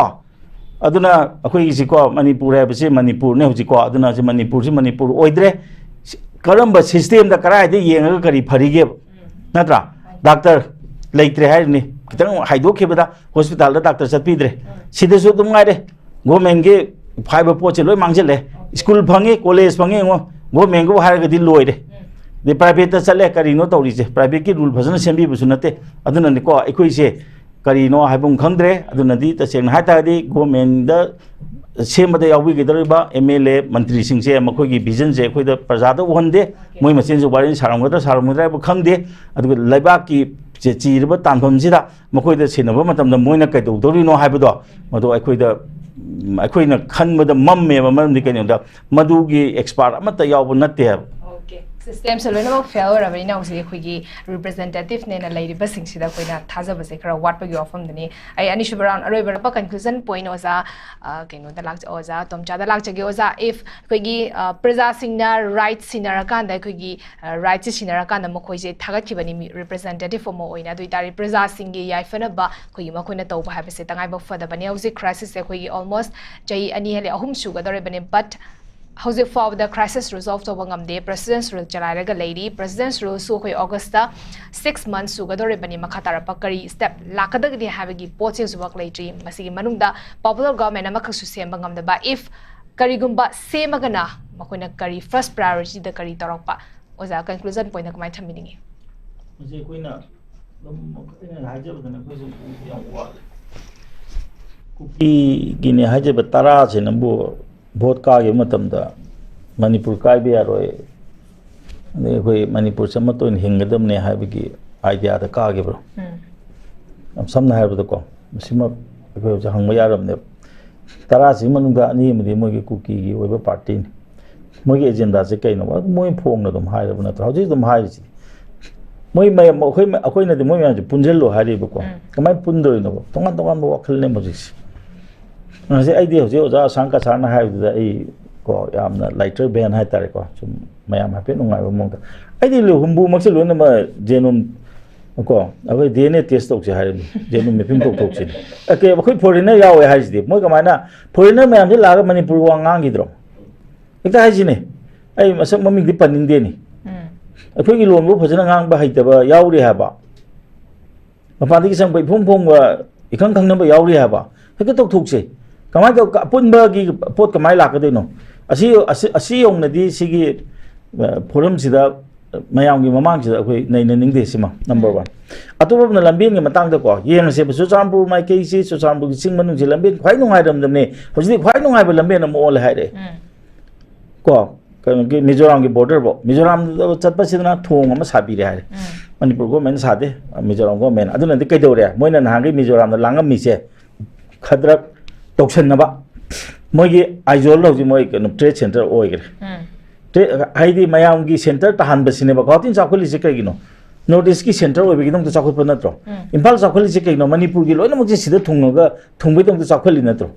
ꯑꯗꯨꯅ ꯑꯩꯈꯣꯏꯒꯤꯁꯤꯀꯣ, ꯃꯅꯤꯄꯨꯔ ꯍꯥꯏꯕꯁꯤ ꯃꯅꯤꯄꯨꯔꯅꯦ ꯍꯧꯖꯤꯛꯀꯣ꯫ ꯑꯗꯨꯅ ꯍꯧꯖꯤꯛ ꯃꯅꯤꯄꯨꯔꯁꯤ ꯃꯅꯤꯄꯨꯔ ꯑꯣꯏꯗ꯭ꯔꯦ꯫ ꯁꯤ-, ꯀꯔꯝꯕ systemꯗ ꯀꯗꯥꯏꯗ ꯌꯦꯡꯉꯒ ꯀꯔꯤ ꯐꯔꯤꯒꯦꯕ? ꯅꯠꯇ꯭ꯔꯥ? ꯗꯥꯛꯇꯔ ꯂꯩꯇ꯭ꯔꯦ ꯍꯥꯏꯔꯤꯅꯤ꯫ ꯈꯤꯇꯪ ꯍꯥꯏꯗꯣꯛꯈꯤꯕꯗ ꯍꯣꯁꯄꯤꯇꯥꯜꯗ ꯗꯥꯛꯇꯔ ꯆꯠꯄꯤꯗ꯭ꯔꯦ꯫ ꯁꯤꯗꯁꯨ ꯑꯗꯨꯝ ꯉꯥꯏꯔꯦ꯫ ꯒꯣꯔꯃꯦꯟꯒꯤ ꯍꯥꯏꯕ ꯄꯣꯠꯁꯦ ꯂꯣꯏ ꯃꯥꯡꯁꯤꯜꯂꯦ꯫ ꯁ꯭ꯀꯨꯜ ꯐꯪꯉꯤ, ꯀꯣꯂꯦꯖ ꯐꯪꯉꯤ, ꯌꯦꯡꯉꯣ, ꯒꯣꯔꯃꯦꯟꯒꯤꯕꯨ ꯍꯥꯏꯔꯒꯗꯤ ꯂꯣꯏꯔꯦ꯫ ꯑꯗꯩ ꯄ꯭ꯔꯥꯏꯚꯦꯠꯇ ꯆꯠꯂꯦ, ꯀꯔꯤꯅꯣ ꯇꯧꯔꯤꯁꯦ? ꯄ꯭ꯔꯥꯏꯚꯦꯠꯀꯤ ꯔꯨꯜ ꯐꯖꯅ ꯁꯦꯝꯕꯤꯕꯁꯨ ꯅꯠꯇꯦ꯫ ꯑꯗꯨꯅꯅꯤꯀꯣ ꯑꯩꯈꯣꯏꯁꯦ ꯀꯔꯤꯅꯣ ꯍꯥꯏꯕ ꯑꯃ ꯈꯪꯗ꯭ꯔꯦ꯫ ꯑꯗꯨꯅꯗꯤ ꯇꯁꯦꯡꯅ ꯍꯥꯏ ꯇꯥꯔꯗꯤ ꯒꯣꯔꯃꯦꯟꯗ ꯁꯦꯝꯕꯗ ꯌꯥꯎꯕꯤꯒꯗꯧꯔꯤꯕ ꯑꯦꯝ ꯑꯦꯜ ꯑꯦ ꯃꯟꯇ꯭ꯔꯤꯁꯤꯡꯁꯦ ꯃꯈꯣꯏꯒꯤ ꯚꯤꯖꯟꯁꯦ ꯑꯩꯈꯣꯏꯗ ꯄ꯭ꯔꯖꯥꯗ ꯎꯍꯟꯗꯦ꯫ ꯃꯣꯏ ꯃꯁꯦꯟꯁꯨ ꯋꯥꯔꯤ ꯁꯥꯔꯝꯒꯗ꯭ꯔꯥ ꯁꯥꯔꯝꯒꯗ꯭ꯔꯥ ꯍꯥꯏꯕ ꯈꯪꯗꯦ꯫ ꯑꯗꯨꯒ ꯂꯩꯕꯥꯛꯀꯤ ꯆꯦ-, ꯆꯤꯔꯕ ꯇꯥꯟꯐꯝꯁꯤꯗ ꯃꯈꯣꯏꯗ ꯁꯤꯟꯅꯕ ꯃꯇꯝꯗ ꯃꯣꯏꯅ ꯀꯩꯗꯧꯗꯧꯔꯤꯅꯣ ꯍꯥꯏꯕꯗꯣ, ꯃꯗꯨ ꯑꯩꯈꯣꯏꯗ, ꯎꯝ, ꯑꯩꯈꯣꯏꯅ ꯈꯟꯕꯗ ꯃꯝꯃꯦꯕ꯫ ꯃꯔꯝꯗꯤ ꯀꯩꯅꯣꯗ ꯃꯗꯨꯒꯤ ꯑꯦꯛꯁꯄꯥꯔꯠ ꯑꯃꯠꯇ ꯌꯥꯎꯕ ꯅꯠꯇꯦ ꯍꯥꯏꯕ꯫ Systemꯁꯦ ꯂꯣꯏꯅꯃꯛ ꯐꯦꯜ ꯑꯣꯏꯔꯕꯅꯤꯅ ꯍꯧꯖꯤꯛ ꯑꯩꯈꯣꯏꯒꯤ ꯔꯤꯄ꯭ꯔꯖꯦꯟꯇꯦꯇꯤꯞꯅꯦꯅ ꯂꯩꯔꯤꯕꯁꯤꯡꯁꯤꯗ ꯑꯩꯈꯣꯏꯅ ꯊꯥꯖꯕꯁꯦ ꯈꯔ ꯋꯥꯠꯄꯒꯤ ꯋꯥꯐꯝꯗꯨꯅꯤ꯫ ꯑꯩ ꯑꯅꯤꯁꯨꯕ ꯔꯥꯎꯟ ꯑꯔꯣꯏꯕ ꯀꯟꯀ꯭ꯂꯨꯖꯟ ꯄꯣꯏꯟ ꯑꯣꯖꯥ, ꯑ, ꯀꯩꯅꯣꯗ ꯂꯥꯛꯆ-, ꯑꯣꯖꯥ ꯇꯣꯝꯆꯥꯗ ꯂꯥꯛꯆꯒꯦ꯫ ꯑꯣꯖꯥ, if ꯑꯩꯈꯣꯏꯒꯤ, ꯑ, ꯄ꯭ꯔꯖꯥꯁꯤꯡꯅ ꯔꯥꯏꯠ ꯁꯤꯟꯅꯔꯀꯥꯟꯗ, ꯑꯩꯈꯣꯏꯒꯤ, ꯑ, ꯔꯥꯏꯠꯁꯦ ꯁꯤꯟꯅꯔꯀꯥꯟꯗ ꯃꯈꯣꯏꯁꯦ ꯊꯥꯒꯠꯈꯤꯕꯅꯤ, ꯃꯤ ꯔꯤꯄ꯭ꯔꯖꯦꯟꯇꯦꯇꯤꯞ ꯑꯃ ꯑꯣꯏꯅ꯫ ꯑꯗꯨ ꯑꯣꯏꯇꯥꯔꯗꯤ ꯄ꯭ꯔꯖꯥꯁꯤꯡꯒꯤ ꯌꯥꯏꯐꯅꯕ ꯑꯩꯈꯣꯏꯒꯤ ꯃꯈꯣꯏꯅ ꯇꯧꯕ ꯍꯥꯏꯕꯁꯦ ꯇꯉꯥꯏꯕ ꯐꯗꯕꯅꯤ꯫ ꯍꯧꯖꯤꯛ ꯀ꯭ꯔꯥꯏꯁꯤꯁꯁꯦ ꯑꯩꯈꯣꯏꯒꯤ ꯑꯣꯜꯃꯣꯁ ꯆꯍꯤ ꯑꯅꯤ ꯍꯦꯜꯂꯦ, ꯑꯍꯨꯝ ꯁꯨꯒꯗꯧꯔꯤꯕꯅꯤ꯫ But ꯍꯧꯖꯤꯛ ꯐꯥꯎꯕꯗ ꯀ꯭ꯔꯥꯏꯁꯤꯁ ꯔꯤꯖꯣꯜꯚ ꯇꯧꯕ ꯉꯝꯗꯦ꯫ ꯄ꯭ꯔꯦꯁꯤꯗꯦꯟꯁ ꯔꯨꯜ ꯆꯂꯥꯏꯔꯒ ꯂꯩꯔꯤ꯫ ꯄ꯭ꯔꯦꯁꯤꯗꯦꯟꯁ ꯔꯨꯜꯁꯨ ꯑꯩꯈꯣꯏ ꯑꯣꯒꯁꯇ ꯁꯤꯛꯁ ꯃꯟꯊ ꯁꯨꯒꯗꯧꯔꯤꯕꯅꯤ꯫ ꯃꯈꯥ ꯇꯥꯔꯛꯄ ꯀꯔꯤ ꯁ꯭ꯇꯦꯞ ꯂꯥꯛꯀꯗꯒꯦ ꯍꯥꯏꯕꯒꯤ ꯄꯣꯠꯁꯦ ꯍꯧꯖꯤꯛꯐꯥꯎ ꯂꯩꯇ꯭ꯔꯤ꯫ ꯃꯁꯤꯒꯤ ꯃꯅꯨꯡꯗ ꯄꯣꯄꯨꯂꯔ ꯒꯣꯚꯔꯟꯃꯦꯟꯠ ꯑꯃꯈꯛꯁꯨ ꯁꯦꯝꯕ ꯉꯝꯗꯕ꯫ If ꯀꯔꯤꯒꯨꯝꯕ ꯁꯦꯝꯃꯒꯅ ꯃꯈꯣꯏꯅ ꯀꯔꯤ first priorityꯗ ꯀꯔꯤ ꯇꯧꯔꯛꯄ? ꯑꯣꯖꯥ, conclusion pointꯅ ꯀꯃꯥꯏꯅ ꯊꯝꯕꯤꯅꯤꯡꯉꯤ? ꯃꯁꯤ ꯑꯩꯈꯣꯏꯅ ꯑꯗꯨꯝ ꯑꯩꯅ ꯍꯥꯏꯖꯕꯗꯅ ꯑꯩꯈꯣꯏꯁꯨ ꯌꯥꯝ ꯋꯥꯠꯂꯦ꯫ ꯀꯨꯀꯤꯒꯤꯅꯦ ꯍꯥꯏꯖꯕ ꯇꯔꯥꯁꯤꯅꯕꯨ ꯚꯣꯠ ꯀꯥꯈꯤꯕ ꯃꯇꯝꯗ ꯃꯅꯤꯄꯨꯔ ꯀꯥꯏꯕ ꯌꯥꯔꯣꯏ, ꯑꯗꯩ ꯑꯩꯈꯣꯏ ꯃꯅꯤꯄꯨꯔꯁꯦ ꯑꯃꯠꯇ ꯑꯣꯏꯅ ꯍꯤꯡꯒꯗꯕꯅꯦ ꯍꯥꯏꯕꯒꯤ ideaꯗ ꯀꯥꯈꯤꯕ꯭ꯔꯣ? ꯎꯝ꯫ ꯌꯥꯝ ꯁꯝꯅ ꯍꯥꯏꯔꯕꯗꯀꯣ, ꯃꯁꯤꯃꯛ ꯑꯩꯈꯣꯏ ꯍꯧꯖꯤꯛ ꯍꯪꯕ ꯌꯥꯔꯕꯅꯦꯕ꯫ ꯇꯔꯥꯁꯤꯒꯤ ꯃꯅꯨꯡꯗ ꯑꯅꯤ ꯑꯃꯗꯤ ꯃꯣꯏꯒꯤ ꯀꯨꯀꯤꯒꯤ ꯑꯣꯏꯕ partyꯅꯤ꯫ ꯃꯣꯏꯒꯤ agendaꯁꯦ ꯀꯩꯅꯣ? ꯃꯣꯏ ꯐꯣꯡꯅ ꯑꯗꯨꯝ ꯍꯥꯏꯔꯕ ꯅꯠꯇ꯭ꯔꯣ? ꯍꯧꯖꯤꯛ ꯑꯗꯨꯝ ꯍꯥꯏꯔꯤꯁꯤ꯫ ꯃꯣꯏ ꯃꯌꯥꯝ, ꯑꯩꯈꯣꯏ, ꯑꯩꯈꯣꯏꯅꯗꯤ ꯃꯣꯏ ꯃꯌꯥꯝꯁꯦ ꯄꯨꯟꯁꯤꯜꯂꯣ ꯍꯥꯏꯔꯤꯕꯀꯣ꯫ ꯎꯝ꯫ ꯀꯃꯥꯏꯅ ꯄꯨꯟꯗꯣꯏꯅꯣꯕ? ꯇꯣꯉꯥꯟ ꯇꯣꯉꯥꯟꯕ ꯋꯥꯈꯜꯅꯦ ꯍꯧꯖꯤꯛꯁꯦ꯫ ꯉꯁꯤ ꯑꯩꯗꯤ ꯍꯧꯖꯤꯛ ꯑꯣꯖꯥ ꯑꯁꯥꯡ ꯀꯁꯥꯔꯅ ꯍꯥꯏꯕꯗꯨꯗ ꯑꯩ ꯀꯣ, ꯌꯥꯝꯅ lighter vein ꯍꯥꯏꯇꯥꯔꯦꯀꯣ, ꯁꯨꯝ ꯃꯌꯥꯝ ꯍꯥꯏꯐꯦꯠ ꯅꯨꯡꯉꯥꯏꯕ ꯃꯑꯣꯡꯗ꯫ ꯑꯩꯗꯤ ꯂꯨ-, ꯍꯨꯝꯐꯨꯃꯛꯁꯦ ꯂꯣꯏꯅꯃꯛ genom ꯀꯣ, ꯑꯩꯈꯣꯏ DNA test ꯇꯧꯁꯦ ꯍꯥꯏꯔꯤꯕꯅꯤ, genom mapping ꯇꯧꯊꯣꯛꯁꯤꯅꯦ꯫ ꯑꯣꯀꯦ, ꯑꯩꯈꯣꯏ foreigner ꯌꯥꯎꯋꯦ ꯍꯥꯏꯁꯤꯗꯤ, ꯃꯣꯏ ꯀꯃꯥꯏꯅ foreigner ꯃꯌꯥꯝꯁꯦ ꯂꯥꯛꯑꯒ ꯃꯅꯤꯄꯨꯔꯒꯤ ꯋꯥ ꯉꯥꯡꯈꯤꯗ꯭ꯔꯣ? ꯍꯦꯛꯇ ꯍꯥꯏꯁꯤꯅꯦ, ꯑꯩ ꯃꯁꯛ ꯃꯃꯤꯡꯗꯤ ꯄꯟꯅꯤꯡꯗꯦꯅꯤ꯫ ꯎꯝ꯫ ꯑꯩꯈꯣꯏꯒꯤ ꯂꯣꯟꯕꯨ ꯐꯖꯅ ꯉꯥꯡꯕ ꯍꯩꯇꯕ ꯌꯥꯎꯔꯤ ꯍꯥꯏꯕ꯫ ꯃꯄꯥꯟꯗꯒꯤ ꯆꯪꯕ ꯏꯐꯣꯡ ꯐꯣꯡꯕ, ꯏꯈꯪ ꯈꯪꯅꯕ ꯌꯥꯎꯔꯤ ꯍꯥꯏꯕ꯫ ꯍꯦꯛꯇ ꯇꯧꯊꯣꯛꯁꯦ꯫ ꯀꯃꯥꯏꯅ ꯇꯧ-, ꯑꯄꯨꯟꯕꯒꯤ ꯄꯣꯠ ꯀꯃꯥꯏꯅ ꯂꯥꯛꯀꯗꯣꯏꯅꯣ? ꯑꯁꯤ, ꯑꯁꯤ, ꯑꯁꯤ ꯌꯧꯅꯗꯤ ꯁꯤꯒꯤ, ꯑ, forumꯁꯤꯗ ꯃꯌꯥꯝꯒꯤ ꯃꯃꯥꯡꯁꯤꯗ ꯑꯩꯈꯣꯏ ꯅꯩꯅꯅꯤꯡꯗꯦ ꯁꯤꯃ, number one꯫ ꯑꯇꯣꯞꯄꯅ ꯂꯝꯕꯦꯟꯒꯤ ꯃꯇꯥꯡꯗꯀꯣ, ꯌꯦꯡꯉꯁꯦꯕ, ꯆꯨꯔꯆꯥꯟꯄꯨꯔ ꯃꯥꯏꯀꯩꯁꯤ, ꯆꯨꯔꯆꯥꯟꯄꯨꯔꯒꯤ ꯆꯤꯡ ꯃꯅꯨꯡꯁꯤ ꯂꯝꯕꯦꯟ ꯈ꯭ꯋꯥꯏ ꯅꯨꯡꯉꯥꯏꯔꯝꯗꯕꯅꯦ, ꯍꯧꯖꯤꯛꯇꯤ ꯈ꯭ꯋꯥꯏ ꯅꯨꯡꯉꯥꯏꯕ ꯂꯝꯕꯦꯟ ꯑꯃ ꯑꯣꯜꯂꯦ ꯍꯥꯏꯔꯛꯑꯦ꯫ ꯎꯝ꯫ ꯀꯣ, ꯀꯩꯅꯣꯒꯤ ꯃꯤꯖꯣꯔꯥꯝꯒꯤ borderꯐꯧ, ꯃꯤꯖꯣꯔꯥꯝꯗ ꯆꯠꯄꯁꯤꯗꯅ ꯊꯣꯡ ꯑꯃ ꯁꯥꯕꯤꯔꯦ ꯍꯥꯏꯔꯦ꯫ ꯎꯝ꯫ ꯃꯅꯤꯄꯨꯔ government ꯁꯥꯗꯦ, ꯃꯤꯖꯣꯔꯥꯝ government꯫ ꯑꯗꯨꯅꯗꯤ ꯀꯩꯗꯧꯔꯦ? ꯃꯣꯏꯅ ꯅꯍꯥꯟꯒꯩ ꯃꯤꯖꯣꯔꯥꯝꯗ ꯂꯥꯡꯉꯝꯃꯤꯁꯦ ꯈꯗ꯭ꯔꯛ ꯇꯧꯁꯟꯅꯕ꯫ ꯃꯣꯏꯒꯤ ꯑꯥꯏꯖꯣꯜꯗ ꯍꯧꯖꯤꯛ ꯃꯣꯏ ꯀꯩꯅꯣ trade centre ꯑꯣꯏꯈ꯭ꯔꯦ꯫ ꯎꯝ꯫ Trade, ꯍꯥꯏꯗꯤ ꯃꯌꯥꯝꯒꯤ centre ꯇꯥꯍꯟꯕꯁꯤꯅꯦꯕ꯫ ꯒꯨꯋꯥꯍꯥꯇꯤꯅ ꯆꯥꯎꯈꯠꯂꯤꯁꯦ ꯀꯩꯒꯤꯅꯣ? North Eastꯀꯤ centre ꯑꯣꯏꯕꯒꯤꯗꯃꯛꯇ ꯆꯥꯎꯈꯠꯄ ꯅꯠꯇ꯭ꯔꯣ? ꯎꯝ꯫ ꯏꯝꯐꯥꯜ ꯆꯥꯎꯈꯠꯂꯤꯁꯦ ꯀꯩꯒꯤꯅꯣ? ꯃꯅꯤꯄꯨꯔꯒꯤ ꯂꯣꯏꯅꯃꯛꯁꯦ ꯁꯤꯗ ꯊꯨꯡꯉꯒ, ꯊꯨꯡꯕꯒꯤꯗꯃꯛꯇ ꯆꯥꯎꯈꯠꯂꯤ ꯅꯠꯇ꯭ꯔꯣ?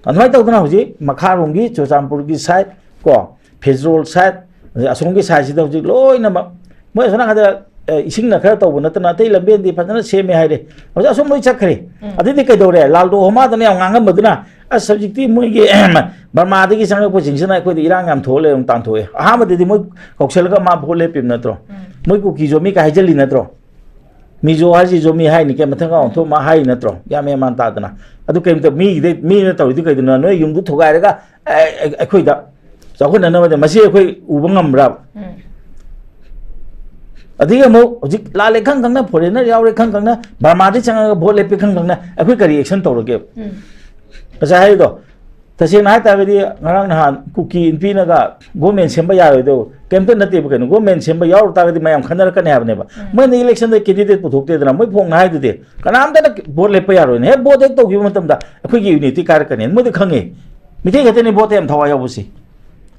ꯑꯗꯨꯃꯥꯏꯅ ꯇꯧꯗꯅ ꯍꯧꯖꯤꯛ ꯃꯈꯥꯔꯣꯝꯒꯤ ꯆꯨꯔꯆꯥꯟꯄꯨꯔꯒꯤ side ꯀꯣ, ꯐꯤꯖꯣꯜ side, ꯑꯗꯩ ꯑꯁꯣꯝꯒꯤ sideꯁꯤꯗ ꯍꯧꯖꯤꯛ ꯂꯣꯏꯅꯃꯛ ꯃꯣꯏ ꯑꯁꯣꯝ ꯅꯥꯀꯟꯗ, ꯑꯦ, ꯏꯁꯤꯡꯅ ꯈꯔ ꯇꯧꯕ ꯅꯠꯇꯅ ꯑꯇꯩ ꯂꯝꯕꯦꯟꯗꯤ ꯐꯖꯅ ꯁꯦꯝꯃꯦ ꯍꯥꯏꯔꯦ꯫ ꯍꯧꯖꯤꯛ ꯑꯁꯣꯝ ꯂꯣꯏ ꯆꯠꯈ꯭ꯔꯦ꯫ ꯎꯝ꯫ ꯑꯗꯨꯗꯤ ꯀꯩꯗꯧꯔꯦ? ꯂꯥꯜꯗꯣ ꯍꯣꯃꯥꯗꯅ ꯌꯥꯝ ꯉꯥꯡꯉꯝꯕꯗꯨꯅ, "ꯑꯁ, ꯍꯧꯖꯤꯛꯇꯤ ꯃꯣꯏꯒꯤ ꯕꯔꯃꯥꯗꯒꯤ ꯆꯪꯉꯛꯄꯁꯤꯡꯁꯤꯅ ꯑꯩꯈꯣꯏꯗ ꯏꯔꯥꯡ ꯌꯥꯝ ꯊꯣꯛꯍꯜꯂꯦ" ꯑꯃꯨꯛ ꯇꯥꯟꯊꯣꯛꯑꯦ꯫ ꯑꯍꯥꯟꯕꯗꯗꯤ ꯃꯣꯏ ꯀꯧꯁꯜꯂꯒ ꯃꯥ ꯚꯣꯠ ꯂꯦꯞꯄꯤꯕ ꯅꯠꯇ꯭ꯔꯣ? ꯎꯝ꯫ ꯃꯣꯏ ꯀꯨꯀꯤ ꯖꯣꯃꯤ ꯀꯥꯏ ꯍꯥꯏꯖꯜꯂꯤ ꯅꯠꯇ꯭ꯔꯣ? ꯃꯤꯖꯣ ꯍꯥꯏꯁꯤꯁꯨ ꯃꯤ ꯍꯥꯏꯅꯤ ꯀꯩ, ꯃꯊꯪ ꯑꯃꯨꯛ ꯊꯣꯛꯑ ꯃꯥ ꯍꯥꯏ ꯅꯠꯇ꯭ꯔꯣ? ꯒ꯭ꯌꯥꯟ ꯃꯦꯟ ꯃꯥꯟ ꯇꯥꯗꯅ꯫ ꯑꯗꯨ ꯀꯩꯝꯇ ꯃꯤꯒꯤꯗꯩ, ꯃꯤꯅ ꯇꯧꯔꯤꯗꯨ ꯀꯩꯗꯨꯅ ꯅꯣꯏ ꯌꯨꯝꯗꯨ ꯊꯨꯒꯥꯏꯔꯒ ꯑꯩ-, ꯑꯩ-, ꯑꯩꯈꯣꯏꯗ ꯆꯥꯎꯈꯠꯅꯅꯕꯗ ꯃꯁꯤ ꯑꯩꯈꯣꯏ ꯎꯕ ꯉꯝꯕ꯭ꯔꯥ? ꯎꯝ꯫ ꯑꯗꯒꯤ ꯑꯃꯨꯛ ꯍꯧꯖꯤꯛ ꯂꯥꯜꯂꯦ ꯈꯪ ꯈꯪꯅ, ꯐꯣꯔꯦꯅꯔ ꯌꯥꯎꯔꯦ ꯈꯪ ꯈꯪꯅ, ꯕꯔꯃꯥꯗꯒꯤ ꯆꯪꯉꯒ ꯚꯣꯠ ꯂꯦꯞꯄꯦ ꯈꯪ ꯈꯪꯅ ꯑꯩꯈꯣꯏ ꯀꯔꯤ ꯑꯦꯛꯁꯟ ꯇꯧꯔꯒꯦ? ꯎꯝ꯫ ꯉꯁꯥꯏ ꯍꯥꯏꯔꯤꯗꯣ, ꯇꯁꯦꯡꯅ ꯍꯥꯏ ꯇꯥꯔꯒꯗꯤ ꯉꯔꯥꯡ ꯅꯍꯥꯟ ꯀꯨꯀꯤ ꯏꯟꯄꯤꯅꯒ ꯒꯣꯔꯃꯦꯟ ꯁꯦꯝꯕ ꯌꯥꯔꯣꯏꯗꯧ ꯀꯩꯝꯇ ꯅꯠꯇꯦꯕ ꯀꯩꯅꯣ, ꯒꯣꯔꯃꯦꯟ ꯁꯦꯝꯕ ꯌꯥꯎꯔ ꯇꯥꯔꯒꯗꯤ ꯃꯌꯥꯝ ꯈꯟꯅꯔꯛꯀꯅꯤ ꯍꯥꯏꯕꯅꯦꯕ꯫ ꯎꯝ꯫ ꯃꯣꯏꯅ ꯏꯂꯦꯛꯁꯟꯗ ꯀꯦꯟꯗꯤꯗꯦꯠ ꯄꯨꯊꯣꯛꯇꯦꯗꯅ, ꯃꯣꯏ ꯐꯣꯡꯅ ꯍꯥꯏꯗꯨꯗꯤ ꯀꯅꯥꯝꯇꯅ ꯚꯣꯠ ꯂꯦꯞꯄ ꯌꯥꯔꯣꯏꯅ, ꯍꯦꯛ ꯚꯣꯠ ꯍꯦꯛ ꯇꯧꯈꯤꯕ ꯃꯇꯝꯗ ꯑꯩꯈꯣꯏꯒꯤ ꯌꯨꯅꯤꯇꯤ ꯀꯥꯏꯔꯛꯀꯅꯤ ꯃꯣꯏꯗꯤ ꯈꯪꯉꯦ꯫ ꯃꯤꯇꯩ ꯈꯛꯇꯅꯤ ꯚꯣꯠꯇ ꯌꯥꯝ ꯊꯋꯥꯏ ꯌꯥꯎꯕꯁꯤ꯫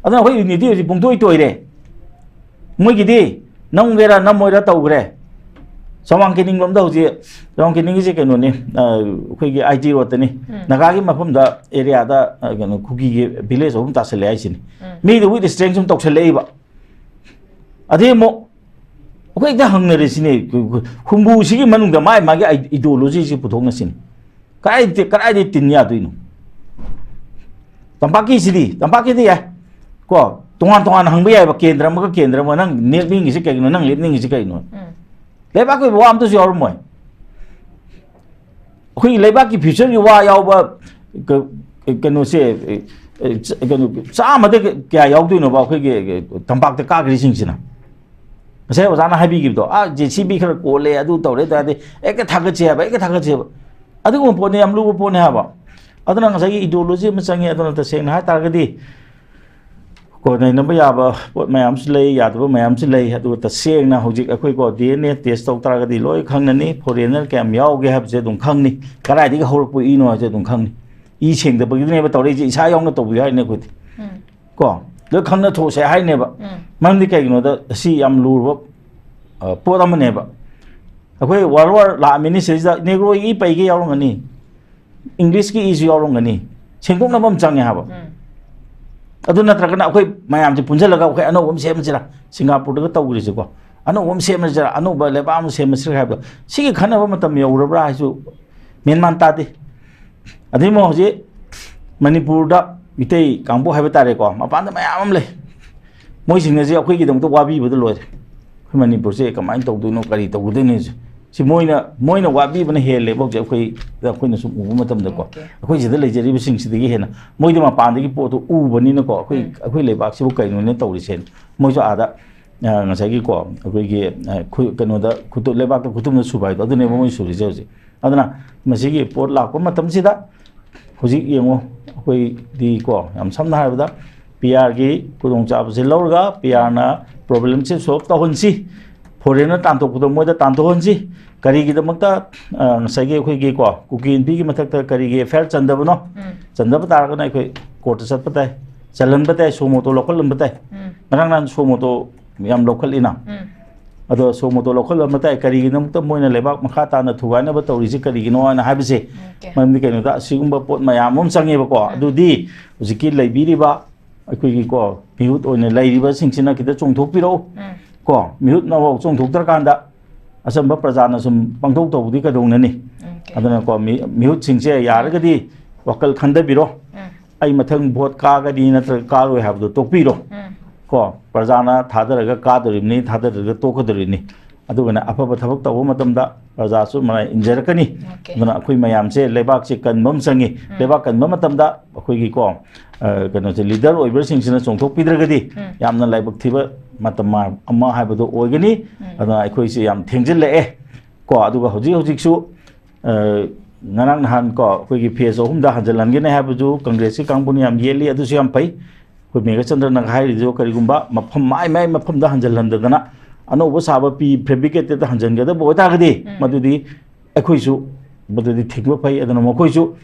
ꯑꯗꯨꯅ ꯑꯩꯈꯣꯏ ꯌꯨꯅꯤꯇꯤ ꯍꯧꯖꯤꯛ ꯄꯨꯡꯇꯣꯏ ꯇꯣꯏꯔꯦ꯫ ꯃꯣꯏꯒꯤꯗꯤ ꯅꯝꯒꯦꯔꯥ ꯅꯝꯃꯣꯏꯔꯥ ꯇꯧꯈ꯭ꯔꯦ꯫ ꯆꯃꯥꯡ ꯀꯦꯅꯤꯡ ꯂꯣꯝꯗ ꯍꯧꯖꯤꯛ, ꯆꯃꯥꯡ ꯀꯦꯅꯤꯡꯒꯤꯁꯦ ꯀꯩꯅꯣꯅꯤ, ꯑ, ꯑꯩꯈꯣꯏꯒꯤ ꯑꯥꯏ ꯇꯤ ꯔꯣꯗꯇꯅꯤ꯫ ꯎꯝ꯫ ꯅꯥꯒꯥꯒꯤ ꯃꯐꯝꯗ ꯑꯦꯔꯤꯌꯥꯗ, ꯑ, ꯀꯩꯅꯣ ꯀꯨꯀꯤꯒꯤ ꯚꯤꯂꯦꯖ ꯑꯍꯨꯝ ꯇꯥꯁꯜꯂꯦ ꯍꯥꯏꯁꯤꯅꯤ꯫ ꯎꯝ꯫ ꯃꯤꯗ ꯋꯤꯠ ꯏꯁꯇ꯭ꯔꯦꯡ ꯁꯨꯝ ꯇꯧꯁꯜꯂꯛꯏꯕ꯫ ꯑꯗꯩ ꯑꯃꯨꯛ ꯑꯩꯈꯣꯏ ꯍꯦꯛꯇ ꯍꯪꯅꯔꯦ ꯁꯤꯅꯦ, ꯍꯨꯝꯕꯨꯁꯤꯒꯤ ꯃꯅꯨꯡꯗ ꯃꯥꯒꯤ ꯃꯥꯒꯤ ꯏꯗꯤꯑꯣꯂꯣꯖꯤꯁꯤ ꯄꯨꯊꯣꯛꯅꯁꯤꯅꯤ꯫ ꯀꯗꯥꯏꯗ, ꯀꯗꯥꯏꯗꯒꯤ ꯇꯤꯟ ꯌꯥꯗꯣꯏꯅꯣ? ꯇꯝꯄꯥꯛꯀꯤꯁꯤꯗꯤ, ꯇꯝꯄꯥꯛꯀꯤꯗꯤ ꯌꯥꯏ꯫ ꯀꯣ, ꯇꯣꯉꯥꯟ ꯇꯣꯉꯥꯟꯅ ꯍꯪꯕ ꯌꯥꯏꯕ, ꯀꯦꯟꯗ꯭ꯔ ꯑꯃꯒ ꯀꯦꯟꯗ꯭ꯔ ꯑꯃꯒ, "ꯅꯪ ꯅꯦꯠꯅꯤꯡꯉꯤꯁꯤ ꯀꯩꯒꯤꯅꯣ? ꯅꯪ ꯂꯦꯞꯅꯤꯡꯉꯤꯁꯤ ꯀꯩꯅꯣ?" ꯎꯝ꯫ ꯂꯩꯕꯥꯛꯀꯤ ꯑꯣꯏꯕ ꯋꯥ ꯑꯝꯇꯁꯨ ꯌꯥꯎꯔꯝꯃꯣꯏ꯫ ꯑꯩꯈꯣꯏꯒꯤ ꯂꯩꯕꯥꯛꯀꯤ ꯐ꯭ꯌꯨꯆꯔꯒꯤ ꯋꯥ ꯌꯥꯎꯕ ꯀ-, ꯀꯩꯅꯣꯁꯦ, ꯑꯦ, ꯑꯦ, ꯆ-, ꯀꯩꯅꯣ, ꯆꯥꯝꯃꯗ ꯀꯌꯥ ꯌꯥꯎꯗꯣꯏꯅꯣꯕ ꯑꯩꯈꯣꯏꯒꯤ, ꯑꯦ, ꯇꯝꯄꯥꯛꯇ ꯀꯥꯈ꯭ꯔꯤꯁꯤꯡꯁꯤꯅ? ꯉꯁꯥꯏ ꯑꯣꯖꯥꯅ ꯍꯥꯏꯕꯤꯈꯤꯕꯗꯣ, "ꯑꯥ, ꯖꯦ ꯁꯤ ꯕꯤ ꯈꯔ ꯀꯣꯜꯂꯦ, ꯑꯗꯨ ꯇꯧꯔꯦ" ꯇꯥꯔꯗꯤ ꯍꯦꯛꯇ ꯊꯥꯒꯠꯁꯦ ꯍꯥꯏꯕ, ꯍꯦꯛꯇ ꯊꯥꯒꯠꯁꯦ ꯍꯥꯏꯕ꯫ ꯑꯗꯨꯒꯨꯝꯕ ꯄꯣꯠꯅꯤ, ꯌꯥꯝ ꯂꯨꯕ ꯄꯣꯠꯅꯤ ꯍꯥꯏꯕ꯫ ꯑꯗꯨꯅ ꯉꯁꯥꯏꯒꯤ ꯏꯗꯤꯑꯣꯂꯣꯖꯤ ꯑꯃ ꯆꯪꯉꯤ꯫ ꯑꯗꯨꯅ ꯇꯁꯦꯡꯅ ꯍꯥꯏ ꯇꯥꯔꯒꯗꯤ ꯀꯣꯟꯅꯅꯕ ꯌꯥꯕ ꯄꯣꯠ ꯃꯌꯥꯝꯁꯨ ꯂꯩ, ꯌꯥꯗꯕ ꯃꯌꯥꯝꯁꯨ ꯂꯩ꯫ ꯑꯗꯨꯒ ꯇꯁꯦꯡꯅ ꯍꯧꯖꯤꯛ ꯑꯩꯈꯣꯏꯀꯣ ꯗꯤ ꯑꯦꯟ ꯑꯦ ꯇꯦꯁ ꯇꯧ ꯇꯥꯔꯒꯗꯤ ꯂꯣꯏ ꯈꯪꯅꯅꯤ, ꯐꯣꯔꯦꯅꯔ ꯀꯌꯥꯝ ꯌꯥꯎꯒꯦ ꯍꯥꯏꯕꯁꯦ ꯑꯗꯨꯝ ꯈꯪꯅꯤ, ꯀꯗꯥꯏꯗꯒꯤ ꯍꯧꯔꯛꯄ ꯏꯅꯣ ꯍꯥꯏꯕꯁꯦ ꯑꯗꯨꯝ ꯈꯪꯅꯤ꯫ ꯏ ꯁꯦꯡꯗꯕꯒꯤꯗꯨꯅꯦꯕ ꯇꯧꯔꯛꯏꯁꯦ, ꯏꯁꯥ ꯌꯥꯎꯅ ꯇꯧꯕꯤꯌꯨ ꯍꯥꯏꯅꯤ ꯑꯩꯈꯣꯏꯗꯤ꯫ ꯎꯝ꯫ ꯀꯣ, ꯂꯣꯏ ꯈꯪꯅ ꯊꯣꯛꯁꯦ ꯍꯥꯏꯅꯦꯕ꯫ ꯎꯝ꯫ ꯃꯔꯝꯗꯤ ꯀꯩꯒꯤꯅꯣꯗ ꯁꯤ ꯌꯥꯝ ꯂꯨꯔꯕ, ꯑ, ꯄꯣꯠ ꯑꯃꯅꯦꯕ꯫ ꯑꯩꯈꯣꯏ ꯋꯥꯔꯜ ꯋꯥꯔ ꯂꯥꯛꯑꯝꯃꯤꯅꯤ ꯁꯤꯗꯩꯁꯤꯗ, ꯅꯦꯒ꯭ꯔꯣꯒꯤ ꯏ ꯄꯩꯒꯦ ꯌꯥꯎꯔꯝꯒꯅꯤ, ꯏꯪꯂꯤꯁꯀꯤ ꯏꯁꯨ ꯌꯥꯎꯔꯝꯒꯅꯤ, ꯁꯦꯡꯗꯣꯛꯅꯕ ꯑꯃ ꯆꯪꯉꯦ ꯍꯥꯏꯕ꯫ ꯎꯝ꯫ ꯑꯗꯨ ꯅꯠꯇ꯭ꯔꯒꯅ ꯑꯩꯈꯣꯏ ꯃꯌꯥꯝꯁꯦ ꯄꯨꯟꯁꯤꯜꯂꯒ ꯑꯩꯈꯣꯏ ꯑꯅꯧꯕ ꯑꯃ ꯁꯦꯝꯁꯤꯔꯥ, ꯁꯤꯡꯒꯥꯄꯨꯔꯗꯒ ꯇꯧꯈ꯭ꯔꯤꯁꯤꯀꯣ, ꯑꯅꯧꯕ ꯑꯃ ꯁꯦꯝꯁꯤꯔꯥ, ꯑꯅꯧꯕ ꯂꯩꯕꯥꯛ ꯑꯃ ꯁꯦꯝꯁꯤꯔꯥ ꯍꯥꯏꯕꯗꯣ, ꯁꯤꯒꯤ ꯈꯟꯅꯕ ꯃꯇꯝ ꯌꯧꯔꯕ꯭ꯔꯥ ꯍꯥꯏꯁꯨ ꯃꯦꯟ ꯃꯥꯟ ꯇꯥꯗꯦ꯫ ꯑꯗꯩ ꯑꯃꯨꯛ ꯍꯧꯖꯤꯛ ꯃꯅꯤꯄꯨꯔꯗ ꯃꯤꯇꯩ ꯀꯥꯡꯕꯨ ꯍꯥꯏꯕ ꯇꯥꯔꯦꯀꯣ, ꯃꯄꯥꯟꯗ ꯃꯌꯥꯝ ꯑꯃ ꯂꯩ꯫ ꯃꯣꯏꯁꯤꯡ ꯑꯁꯤ ꯑꯩꯈꯣꯏꯒꯤꯗꯃꯛꯇ ꯋꯥꯕꯤꯕꯗ ꯂꯣꯏꯔꯦ꯫ ꯑꯩꯈꯣꯏ ꯃꯅꯤꯄꯨꯔꯁꯦ ꯀꯃꯥꯏꯅ ꯇꯧꯗꯣꯏꯅꯣ, ꯀꯔꯤ ꯇꯧꯒꯗꯣꯏꯅꯣꯁꯦ꯫ ꯁꯤ ꯃꯣꯏꯅ ꯃꯣꯏꯅ ꯋꯥꯕꯤꯕꯅ ꯍꯦꯜꯂꯦꯕ ꯍꯧꯖꯤꯛ ꯑꯩꯈꯣꯏ ꯑꯩꯈꯣꯏꯅ ꯁꯨꯝ ꯎꯕ ꯃꯇꯝꯗꯀꯣ꯫ Okay. ꯑꯩꯈꯣꯏ ꯁꯤꯗ ꯂꯩꯖꯔꯤꯕꯁꯤꯡꯁꯤꯗꯒꯤ ꯍꯦꯟꯅ ꯃꯣꯏꯗꯤ ꯃꯄꯥꯟꯗꯒꯤ ꯄꯣꯠꯇꯣ ꯎꯕꯅꯤꯅꯀꯣ, ꯑꯩꯈꯣꯏ ꯎꯝ. ꯑꯩꯈꯣꯏ ꯂꯩꯕꯥꯛꯁꯤꯕꯨ ꯀꯩꯅꯣꯅꯦ ꯇꯧꯔꯤꯁꯦ? ꯃꯣꯏꯁꯨ ꯑꯥꯗ, ꯑ, ꯉꯁꯥꯏꯒꯤꯀꯣ, ꯑꯩꯈꯣꯏꯒꯤ, ꯑ, ꯈꯨ- ꯀꯩꯅꯣꯗ ꯈꯨꯠꯇꯨ- ꯂꯩꯕꯥꯛꯇ ꯈꯨꯠꯇꯨꯝꯅ ꯁꯨꯕ ꯍꯥꯏꯗꯣ ꯑꯗꯨꯅꯦꯕ ꯃꯣꯏ ꯁꯨꯔꯤꯁꯦ ꯍꯧꯖꯤꯛ꯫ ꯑꯗꯨꯅ ꯃꯁꯤꯒꯤ ꯄꯣꯠ ꯂꯥꯛꯄ ꯃꯇꯝꯁꯤꯗ ꯍꯧꯖꯤꯛ ꯌꯦꯡꯉꯣ, ꯑꯩꯈꯣꯏꯗꯤꯀꯣ, ꯌꯥꯝ ꯁꯝꯅ ꯍꯥꯏꯔꯕꯗ, ꯄꯤ ꯑꯥꯔꯒꯤ ꯈꯨꯗꯣꯡꯆꯥꯕꯁꯦ ꯂꯧꯔꯒ ꯄꯤ ꯑꯥꯔꯅ ꯄ꯭ꯔꯣꯕ꯭ꯂꯦꯝꯁꯦ ꯁꯣꯜꯕ ꯇꯧꯍꯟꯁꯤ, ꯐꯣꯔꯦꯟꯅꯔ ꯇꯥꯟꯊꯣꯛꯄꯗꯣ ꯃꯣꯏꯗ ꯇꯥꯟꯊꯣꯛꯍꯟꯁꯤ꯫ ꯀꯔꯤꯒꯤꯗꯃꯛꯇ, ꯑ, ꯉꯁꯥꯏꯒꯤ ꯑꯩꯈꯣꯏꯒꯤꯀꯣ, ꯀꯨꯀꯤ ꯅꯨꯄꯤꯒꯤ ꯃꯊꯛꯇ ꯀꯔꯤꯒꯤ ꯑꯦꯐ ꯑꯥꯏ ꯑꯥꯔ ꯆꯟꯗꯕꯅꯣ? ꯎꯝ. ꯆꯟꯗꯕ ꯇꯥꯔꯒꯅ ꯑꯩꯈꯣꯏ ꯀꯣꯔꯠꯇ ꯆꯠꯄ ꯇꯥꯏ, ꯆꯜꯍꯟꯕ ꯇꯥꯏ, ꯁꯣ ꯃꯣꯇꯣ ꯂꯧꯈꯠꯍꯟꯕ ꯇꯥꯏ꯫ ꯎꯝ. ꯉꯔꯥꯡ ꯅꯍꯥꯟ ꯁꯣ ꯃꯣꯇꯣ ꯌꯥꯝ ꯂꯧꯈꯠꯂꯤꯅ꯫ ꯎꯝ. ꯑꯗꯣ ꯁꯣ ꯃꯣꯇꯣ ꯂꯧꯈꯠꯂꯝꯕ ꯇꯥꯏ꯫ ꯀꯔꯤꯒꯤꯗꯃꯛꯇ ꯃꯣꯏꯅ ꯂꯩꯕꯥꯛ ꯃꯈꯥ ꯇꯥꯅ ꯊꯨꯒꯥꯏꯅꯕ ꯇꯧꯔꯤꯁꯤ ꯀꯔꯤꯒꯤꯅꯣ ꯍꯥꯏꯅ ꯍꯥꯏꯕꯁꯦ? Okay. ꯃꯔꯝꯗꯤ ꯀꯩꯅꯣꯗ, ꯑꯁꯤꯒꯨꯝꯕ ꯄꯣꯠ ꯃꯌꯥꯝ ꯑꯃ ꯆꯪꯉꯦꯕꯀꯣ꯫ ꯎꯝ. ꯑꯗꯨꯗꯤ ꯍꯧꯖꯤꯛꯀꯤ ꯂꯩꯕꯤꯔꯤꯕ ꯑꯩꯈꯣꯏꯒꯤ ꯀꯣ, ꯃꯤꯍꯨꯠ ꯑꯣꯏꯅ ꯂꯩꯔꯤꯕꯁꯤꯡꯁꯤꯅ ꯈꯤꯇ ꯆꯣꯡꯊꯣꯛꯄꯤꯔꯛꯎ꯫ ꯎꯝ. ꯀꯣ, ꯃꯤꯍꯨꯠꯅꯐꯥꯎ ꯆꯣꯡꯊꯣꯛꯇ꯭ꯔꯀꯥꯟꯗ ꯑꯆꯝꯕ ꯄ꯭ꯔꯖꯥꯅ ꯁꯨꯝ ꯄꯥꯡꯊꯣꯛ ꯇꯧꯕꯗꯤ ꯀꯩꯗꯧꯅꯅꯤ? Okay. ꯑꯗꯨꯅꯀꯣ, ꯃꯤ- ꯃꯤꯍꯨꯠꯁꯤꯡꯁꯦ ꯌꯥꯔꯒꯗꯤ ꯋꯥꯈꯜ ꯈꯟꯊꯕꯤꯔꯣ꯫ ꯎꯝ. ꯑꯩ ꯃꯊꯪ ꯚꯣꯠ ꯀꯥꯒꯅꯤ ꯅꯠꯇ꯭ꯔꯒ ꯀꯥꯔꯣꯏ ꯍꯥꯏꯕꯗꯣ ꯇꯣꯛꯄꯤꯔꯣ꯫ ꯎꯝ. ꯀꯣ, ꯄ꯭ꯔꯖꯥꯅ ꯊꯥꯗꯔꯒ ꯀꯥꯗꯣꯔꯤꯕꯅꯤ, ꯊꯥꯗꯔꯒ ꯇꯣꯛꯀꯗꯣꯔꯤꯕꯅꯤ꯫ ꯑꯗꯨꯒꯅ ꯑꯐꯕ ꯊꯕꯛ ꯇꯧꯕ ꯃꯇꯝꯗ ꯄ꯭ꯔꯖꯥꯁꯨ ꯃꯔꯥꯏ ꯏꯟꯖꯔꯛꯀꯅꯤ꯫ Okay. ꯑꯗꯨꯅ ꯑꯩꯈꯣꯏ ꯃꯌꯥꯝꯁꯦ, ꯂꯩꯕꯥꯛꯁꯦ ꯀꯟꯕ ꯑꯃ ꯆꯪꯉꯤ꯫ ꯎꯝ. ꯂꯩꯕꯥꯛ ꯀꯟꯕ ꯃꯇꯝꯗ ꯑꯩꯈꯣꯏꯒꯤ ꯀꯣ, ꯑ, ꯀꯩꯅꯣꯁꯦ, ꯂꯤꯗꯔ ꯑꯣꯏꯕꯁꯤꯡꯁꯤꯅ ꯆꯣꯡꯊꯣꯛꯄꯤꯗ꯭ꯔꯒꯗꯤ ꯎꯝ. ꯌꯥꯝꯅ ꯂꯥꯏꯕꯛ ꯊꯤꯕ ꯃꯇꯝ ꯑꯃ ꯍꯥꯏꯕꯗꯣ ꯑꯣꯏꯒꯅꯤ꯫ ꯎꯝ. ꯑꯗꯨꯅ ꯑꯩꯈꯣꯏꯁꯦ ꯌꯥꯝ ꯊꯦꯡꯖꯤꯜꯂꯛꯑꯦ꯫ ꯀꯣ, ꯑꯗꯨꯒ ꯍꯧꯖꯤꯛ ꯍꯧꯖꯤꯛꯁꯨ, ꯑ, ꯉꯔꯥꯡ ꯅꯍꯥꯟ ꯀꯣ, ꯑꯩꯈꯣꯏꯒꯤ ꯐꯦꯁ ꯑꯍꯨꯝꯗ ꯍꯟꯖꯤꯜꯍꯟꯒꯅꯤ ꯍꯥꯏꯕꯗꯨ ꯀꯪꯒ꯭ꯔꯦꯁꯀꯤ ꯀꯥꯡꯕꯨꯅ ꯌꯥꯝ ꯌꯦꯠꯂꯤ, ꯑꯗꯨꯁꯨ ꯌꯥꯝ ꯐꯩ꯫ ꯑꯩꯈꯣꯏ ꯃꯦꯘꯆꯟꯗ꯭ꯔꯅ ꯍꯥꯏꯔꯤꯗꯨ ꯀꯔꯤꯒꯨꯝꯕ ꯃꯐꯝ ꯃꯥꯏ ꯃꯥꯏ ꯃꯐꯝꯗ ꯍꯟꯖꯤꯜꯍꯟꯗꯗꯅ ꯑꯅꯧꯕ ꯁꯥꯕ ꯄ꯭ꯔꯤ ꯐꯦꯕ꯭ꯔꯤꯀꯦꯇꯦꯗ ꯍꯟꯖꯤꯟꯒꯗꯕ ꯑꯣꯏꯇꯥꯔꯒꯗꯤ, ꯎꯝ. ꯃꯗꯨꯗꯤ ꯑꯩꯈꯣꯏꯁꯨ ꯃꯗꯨꯗꯤ ꯊꯤꯡꯕ ꯐꯩ꯫ ꯑꯗꯨꯅ ꯃꯈꯣꯏꯁꯨ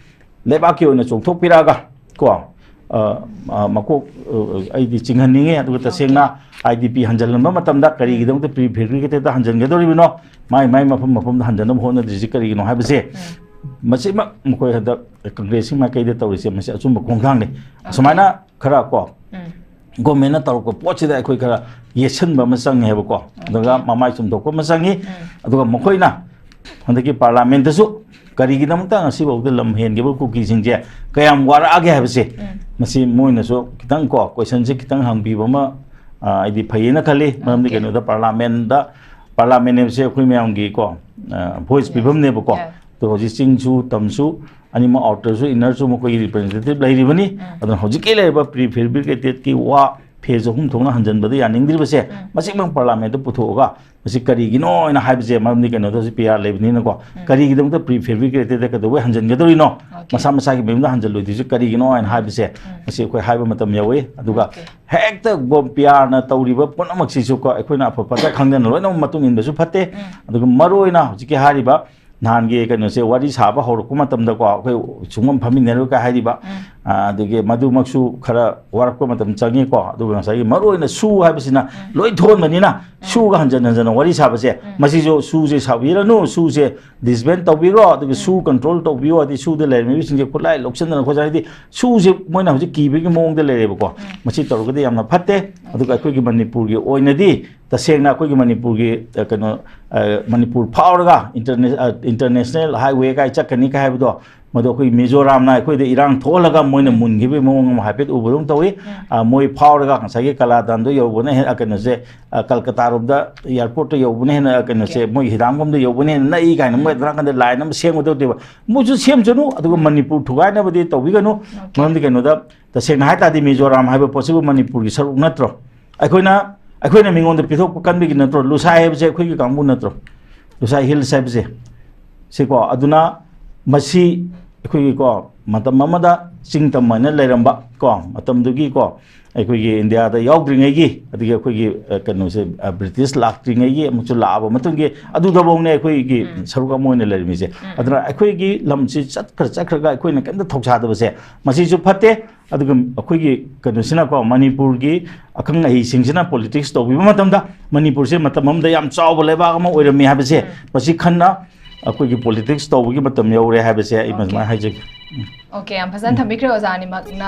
ꯂꯩꯕꯥꯛꯀꯤ ꯑꯣꯏꯅ ꯆꯣꯡꯊꯣꯛꯄꯤꯔꯛꯑꯒ ꯀꯣ, ꯑ, ꯑ, ꯃꯀꯣꯛ, ꯑ, ꯑꯩꯗꯤ ꯆꯤꯡꯍꯟꯅꯤꯡꯉꯤ꯫ ꯑꯗꯨꯒ ꯇꯁꯦꯡꯅ ꯑꯥꯏ ꯗꯤ ꯄꯤ ꯍꯟꯖꯤꯜꯍꯟꯕ ꯃꯇꯝꯗ ꯀꯔꯤꯒꯤꯗꯃꯛꯇ ꯄ꯭ꯔꯤ ꯐꯦꯕ꯭ꯔꯤꯀꯦꯇꯦꯗ ꯍꯟꯖꯤꯟꯒꯗꯧꯔꯤꯕꯅꯣ? ꯃꯥꯏ ꯃꯥꯏ ꯃꯐꯝ ꯃꯐꯝꯗ ꯍꯟꯖꯤꯟꯅꯕ ꯍꯣꯠꯅꯗ꯭ꯔꯤꯁꯤ ꯀꯔꯤꯒꯤꯅꯣ ꯍꯥꯏꯕꯁꯦ, ꯎꯝ. ꯃꯁꯤꯃꯛ ꯃꯈꯣꯏ ꯍꯟꯗꯛ ꯀꯪꯒ꯭ꯔꯦꯁꯀꯤ ꯃꯥꯏꯀꯩꯗ ꯇꯧꯔꯤꯁꯦ ꯃꯁꯤ ꯑꯆꯨꯝꯕ ꯈꯣꯡꯊꯥꯡꯅꯤ꯫ ꯑꯁꯨꯃꯥꯏꯅ ꯈꯔ ꯀꯣ, ꯎꯝ. ꯒꯣꯔꯃꯦꯟꯅ ꯇꯧꯔꯛꯄ ꯄꯣꯠꯁꯤꯗ ꯑꯩꯈꯣꯏ ꯈꯔ ꯌꯦꯠꯁꯤꯟꯕ ꯑꯃ ꯆꯪꯉꯦ ꯍꯥꯏꯕꯀꯣ, ꯑꯗꯨꯒ ꯃꯃꯥꯏ ꯆꯨꯝꯊꯣꯛꯄ ꯑꯃ ꯆꯪꯉꯤ꯫ ꯎꯝ. ꯑꯗꯨꯒ ꯃꯈꯣꯏꯅ ꯍꯟꯗꯛꯀꯤ ꯄꯥꯔꯂꯥꯃꯦꯟꯗꯁꯨ ꯀꯔꯤꯒꯤꯗꯃꯛꯇ ꯉꯁꯤꯐꯥꯎꯗ ꯂꯝ ꯍꯦꯟꯈꯤꯕ ꯀꯨꯀꯤꯁꯤꯡꯁꯦ ꯀꯌꯥꯝ ꯋꯥꯔꯛꯑꯒꯦ ꯍꯥꯏꯕꯁꯦ, ꯎꯝ. ꯃꯁꯤ ꯃꯣꯏꯅꯁꯨ ꯈꯤꯇꯪ ꯀꯣ, ꯀꯣꯏꯁꯟꯁꯦ ꯈꯤꯇꯪ ꯍꯪꯕꯤꯕ ꯑꯃ, ꯑ, ꯑꯩꯗꯤ ꯐꯩꯌꯦꯅ ꯈꯜꯂꯤ꯫ ꯃꯔꯝꯗꯤ Okay. ꯀꯩꯅꯣꯗ, ꯄꯥꯔꯂꯥꯃꯦꯟꯗ ꯄꯥꯔꯂꯥꯃꯦꯟ ꯍꯥꯏꯕꯁꯦ ꯑꯩꯈꯣꯏ ꯃꯌꯥꯝꯒꯤ ꯀꯣ ꯚꯣꯏꯁ ꯄꯤꯐꯝꯅꯦꯕꯀꯣ꯫ ꯑꯗꯣ ꯍꯧꯖꯤꯛ ꯆꯤꯡꯁꯨ ꯇꯝꯁꯨ ꯑꯅꯤꯃꯛ, ꯑꯥꯎꯇꯔꯁꯨ ꯏꯟꯅꯔꯁꯨ ꯃꯈꯣꯏꯒꯤ ꯔꯤꯄ꯭ꯔꯖꯦꯟꯇꯦꯇꯤꯚ ꯂꯩꯔꯤꯕꯅꯤ꯫ ꯑꯗꯨꯅ ꯍꯧꯖꯤꯛꯀꯤ ꯂꯩꯔꯤꯕ ꯄ꯭ꯔꯤ ꯐꯦꯕ꯭ꯔꯤꯀꯦꯇꯦꯠꯀꯤ ꯋꯥ ꯐꯦꯁ ꯑꯍꯨꯝ ꯊꯣꯛꯅ ꯍꯟꯖꯟꯕꯗ ꯌꯥꯅꯤꯡꯗ꯭ꯔꯤꯕꯁꯦ ꯃꯁꯤꯃꯛ ꯄꯥꯔꯂꯥꯃꯦꯟꯗ ꯄꯨꯊꯣꯛꯑꯒ ꯃꯁꯤ ꯀꯔꯤꯒꯤꯅꯣ ꯍꯥꯏꯅ ꯍꯥꯏꯕꯁꯦ, ꯃꯔꯝꯗꯤ ꯀꯩꯅꯣꯗ ꯍꯧꯖꯤꯛ ꯄꯤ ꯑꯥꯔ ꯂꯩꯕꯅꯤꯅꯀꯣ꯫ ꯀꯔꯤꯒꯤꯗꯃꯛꯇ ꯄ꯭ꯔꯤ ꯐꯦꯕ꯭ꯔꯤꯀꯦꯇꯦꯠꯇ ꯀꯩꯗꯧꯕꯩ ꯍꯟꯖꯤꯟꯒꯗꯧꯔꯤꯅꯣ? ꯃꯁꯥ ꯃꯁꯥꯒꯤ ꯃꯌꯨꯝꯗ ꯍꯟꯖꯤꯜꯂꯣꯏꯗꯣꯏꯁꯦ ꯀꯔꯤꯒꯤꯅꯣ ꯍꯥꯏꯅ ꯍꯥꯏꯕꯁꯦ ꯃꯁꯤ ꯑꯩꯈꯣꯏ ꯍꯥꯏꯕ ꯃꯇꯝ ꯌꯧꯏ꯫ ꯑꯗꯨꯒ ꯍꯦꯛꯇ ꯄꯤ ꯑꯥꯔꯅ ꯇꯧꯔꯤꯕ ꯄꯨꯝꯅꯃꯛꯁꯤꯁꯨ ꯀꯣ ꯑꯩꯈꯣꯏꯅ ꯑꯐ ꯐꯠꯇ ꯈꯪꯗꯅ ꯂꯣꯏꯅꯃꯛ ꯃꯇꯨꯡ ꯏꯟꯕꯁꯨ ꯐꯠꯇꯦ꯫ ꯑꯗꯨꯒ ꯃꯔꯨ ꯑꯣꯏꯅ ꯍꯧꯖꯤꯛꯀꯤ ꯍꯥꯏꯔꯤꯕ ꯅꯍꯥꯟꯒꯤ ꯀꯩꯅꯣꯁꯦ ꯋꯥꯔꯤ ꯁꯥꯕ ꯍꯧꯔꯛꯄ ꯃꯇꯝꯗꯀꯣ ꯑꯩꯈꯣꯏ ꯁꯨꯡꯐꯝ ꯐꯝꯃꯤꯟꯅꯔꯣꯏ ꯀꯥꯏ ꯍꯥꯏꯔꯤꯕ, ꯑꯗꯒꯤ ꯃꯗꯨꯃꯛꯁꯨ ꯈꯔ ꯋꯥꯔꯛꯄ ꯃꯇꯝ ꯆꯪꯉꯤꯀꯣ꯫ ꯑꯗꯨꯒ ꯉꯁꯥꯏꯒꯤ ꯃꯔꯨ ꯑꯣꯏꯅ ꯁꯨ ꯍꯥꯏꯕꯁꯤꯅ ꯂꯣꯏ ꯊꯣꯛꯍꯟꯕꯅꯤꯅ ꯁꯨꯒ ꯍꯟꯖꯟ ꯍꯟꯖꯟꯅ ꯋꯥꯔꯤ ꯁꯥꯕꯁꯦ, ꯃꯁꯤꯁꯨ ꯁꯨꯁꯦ ꯁꯥꯕꯤꯔꯅꯨ, ꯁꯨꯁꯦ ꯗꯤꯁꯕꯦꯟ ꯇꯧꯕꯤꯔꯣ, ꯑꯗꯨꯒ ꯁꯨ ꯀꯟꯇ꯭ꯔꯣꯜ ꯇꯧꯕꯤꯌꯣ, ꯍꯥꯏꯗꯤ ꯁꯨꯗ ꯂꯩꯔꯝꯃꯤꯕꯁꯤꯡꯁꯦ ꯈꯨꯠꯂꯥꯏ ꯂꯧꯁꯤꯟꯗꯅ ꯈꯣꯠꯇꯅ, ꯍꯥꯏꯗꯤ ꯁꯨꯁꯦ ꯃꯣꯏꯅ ꯍꯧꯖꯤꯛ ꯀꯤꯕꯒꯤ ꯃꯑꯣꯡꯗ ꯂꯩꯔꯦꯕꯀꯣ꯫ ꯃꯁꯤ ꯇꯧꯔꯒꯗꯤ ꯌꯥꯝꯅ ꯐꯠꯇꯦ꯫ ꯑꯗꯨꯒ ꯑꯩꯈꯣꯏꯒꯤ ꯃꯅꯤꯄꯨꯔꯒꯤ ꯑꯣꯏꯅꯗꯤ ꯇꯁꯦꯡꯅ ꯑꯩꯈꯣꯏꯒꯤ ꯃꯅꯤꯄꯨꯔꯒꯤ, ꯑ, ꯀꯩꯅꯣ, ꯑ, ꯃꯅꯤꯄꯨꯔ ꯐꯥꯎꯔꯒ ꯏꯟꯇꯔꯅꯦ-, ꯑ, ꯏꯟꯇꯔꯅꯦꯁꯅꯦꯜ ꯍꯥꯏꯋꯦ ꯀꯥꯏ ꯆꯠꯀꯅꯤ ꯀꯥꯏ ꯍꯥꯏꯕꯗꯣ, ꯃꯗꯨ ꯑꯩꯈꯣꯏ ꯃꯤꯖꯣꯔꯥꯝꯅ ꯑꯩꯈꯣꯏꯗ ꯏꯔꯥꯡ ꯊꯣꯛꯍꯜꯂꯒ ꯃꯣꯏꯅ ꯃꯨꯟꯈꯤꯕꯒꯤ ꯃꯑꯣꯡ ꯑꯃ ꯍꯥꯏꯐꯦꯠ ꯎꯕꯗꯧꯅ ꯇꯧꯏ꯫ ꯑ, ꯃꯣꯏ ꯐꯥꯎꯔꯒ ꯉꯁꯥꯏꯒꯤ ꯀꯂꯥꯗꯥꯟꯗꯣ ꯌꯧꯕꯅ ꯍꯦꯟꯅ, ꯑ, ꯀꯩꯅꯣꯁꯦ, ꯑ, ꯀꯜꯀꯇꯥꯔꯣꯝꯗ ꯑꯦꯌꯥꯔꯄꯣꯔꯠꯇ ꯌꯧꯕꯅ ꯍꯦꯟꯅ, ꯑ, ꯀꯩꯅꯣꯁꯦ, ꯃꯣꯏꯒꯤ ꯍꯤꯗꯥꯡꯒꯣꯝꯗ ꯌꯧꯕꯅ ꯍꯦꯟꯅ ꯅꯛꯏ ꯀꯥꯏꯅ ꯃꯣꯏ ꯑꯗꯨ ꯅꯥꯀꯟꯗ ꯂꯥꯏꯟ ꯑꯃ ꯁꯦꯝꯒꯗꯧꯗꯦꯕ꯫ ꯃꯣꯏꯁꯨ ꯁꯦꯝꯁꯅꯨ, ꯑꯗꯨꯒ ꯃꯅꯤꯄꯨꯔ ꯊꯨꯒꯥꯏꯅꯕꯗꯤ ꯇꯧꯕꯤꯒꯅꯨ꯫ ꯃꯔꯝꯗꯤ ꯀꯩꯅꯣꯗ, ꯇꯁꯦꯡꯅ ꯍꯥꯏ ꯇꯥꯔꯗꯤ ꯃꯤꯖꯣꯔꯥꯝ ꯍꯥꯏꯕ ꯄꯣꯠꯁꯤꯕꯨ ꯃꯅꯤꯄꯨꯔꯒꯤ ꯁꯔꯨꯛ ꯅꯠꯇ꯭ꯔꯣ? ꯑꯩꯈꯣꯏꯅ, ꯑꯩꯈꯣꯏꯅ ꯃꯤꯉꯣꯟꯗ ꯄꯤꯊꯣꯛꯄ ꯀꯟꯕꯒꯤ ꯅꯠꯇ꯭ꯔꯣ? ꯂꯨꯁꯥꯏ ꯍꯥꯏꯕꯁꯦ ꯑꯩꯈꯣꯏꯒꯤ ꯀꯥꯡꯕꯨ ꯅꯠꯇ꯭ꯔꯣ? ꯂꯨꯁꯥꯏ ꯍꯤꯜꯁ ꯍꯥꯏꯕꯁꯦ ꯁꯤꯀꯣ꯫ ꯑꯗꯨꯅ ꯃꯁꯤ ꯑꯩꯈꯣꯏꯒꯤꯀꯣ ꯃꯇꯝ ꯑꯃꯗ ꯆꯤꯡ ꯇꯝ ꯍꯥꯏꯅ ꯂꯩꯔꯝꯕ ꯀꯣ, ꯃꯇꯝꯗꯨꯒꯤꯀꯣ ꯑꯩꯈꯣꯏꯒꯤ ꯏꯟꯗꯤꯌꯥꯗ ꯌꯥꯎꯗ꯭ꯔꯤꯉꯩꯒꯤ, ꯑꯗꯒꯤ ꯑꯩꯈꯣꯏꯒꯤ, ꯑ, ꯀꯩꯅꯣꯁꯦ, ꯑ, ꯕ꯭ꯔꯤꯇꯤꯁ ꯂꯥꯛꯇ꯭ꯔꯤꯉꯩꯒꯤ ꯑꯃꯨꯛꯁꯨ ꯂꯥꯛꯑꯕ ꯃꯇꯨꯡꯒꯤ ꯑꯗꯨꯗꯐꯥꯎꯅꯦ ꯑꯩꯈꯣꯏꯒꯤ ꯁꯔꯨꯛ ꯑꯃ ꯑꯣꯏꯅ ꯂꯩꯔꯝꯃꯤꯁꯦ꯫ ꯑꯗꯨꯅ ꯑꯩꯈꯣꯏꯒꯤ ꯂꯝꯁꯤ ꯆꯠꯈ꯭ꯔ ꯆꯠꯈ꯭ꯔꯒ ꯑꯩꯈꯣꯏꯅ ꯀꯩꯝꯇ ꯊꯧꯁꯥꯗꯕꯁꯦ ꯃꯁꯤꯁꯨ ꯐꯠꯇꯦ꯫ ꯑꯗꯨꯒ ꯑꯩꯈꯣꯏꯒꯤ ꯀꯩꯅꯣꯁꯤꯅꯀꯣ, ꯃꯅꯤꯄꯨꯔꯒꯤ ꯑꯈꯪ ꯑꯍꯩꯁꯤꯡꯁꯤꯅ ꯄꯣꯂꯤꯇꯤꯛꯁ ꯇꯧꯕꯤꯕ ꯃꯇꯝꯗ ꯃꯅꯤꯄꯨꯔꯁꯦ ꯃꯇꯝ ꯑꯃꯗ ꯌꯥꯝ ꯆꯥꯎꯕ ꯂꯩꯕꯥꯛ ꯑꯃ ꯑꯣꯏꯔꯝꯃꯤ ꯍꯥꯏꯕꯁꯦ ꯃꯁꯤ ꯈꯟꯅ ꯑꯩꯈꯣꯏꯒꯤ ꯄꯣꯂꯤꯇꯤꯛꯁ ꯇꯧꯕꯒꯤ ꯃꯇꯝ ꯌꯧꯔꯦ ꯍꯥꯏꯕꯁꯦ ꯑꯩ ꯑꯗꯨꯃꯥꯏꯅ ꯍꯥꯏꯖꯒꯦ꯫ ꯎꯝ꯫ ꯑꯣꯀꯦ, ꯌꯥꯝ ꯐꯖꯅ ꯊꯝꯕꯤꯈ꯭ꯔꯦ ꯑꯣꯖꯥ ꯑꯅꯤꯃꯛꯅ꯫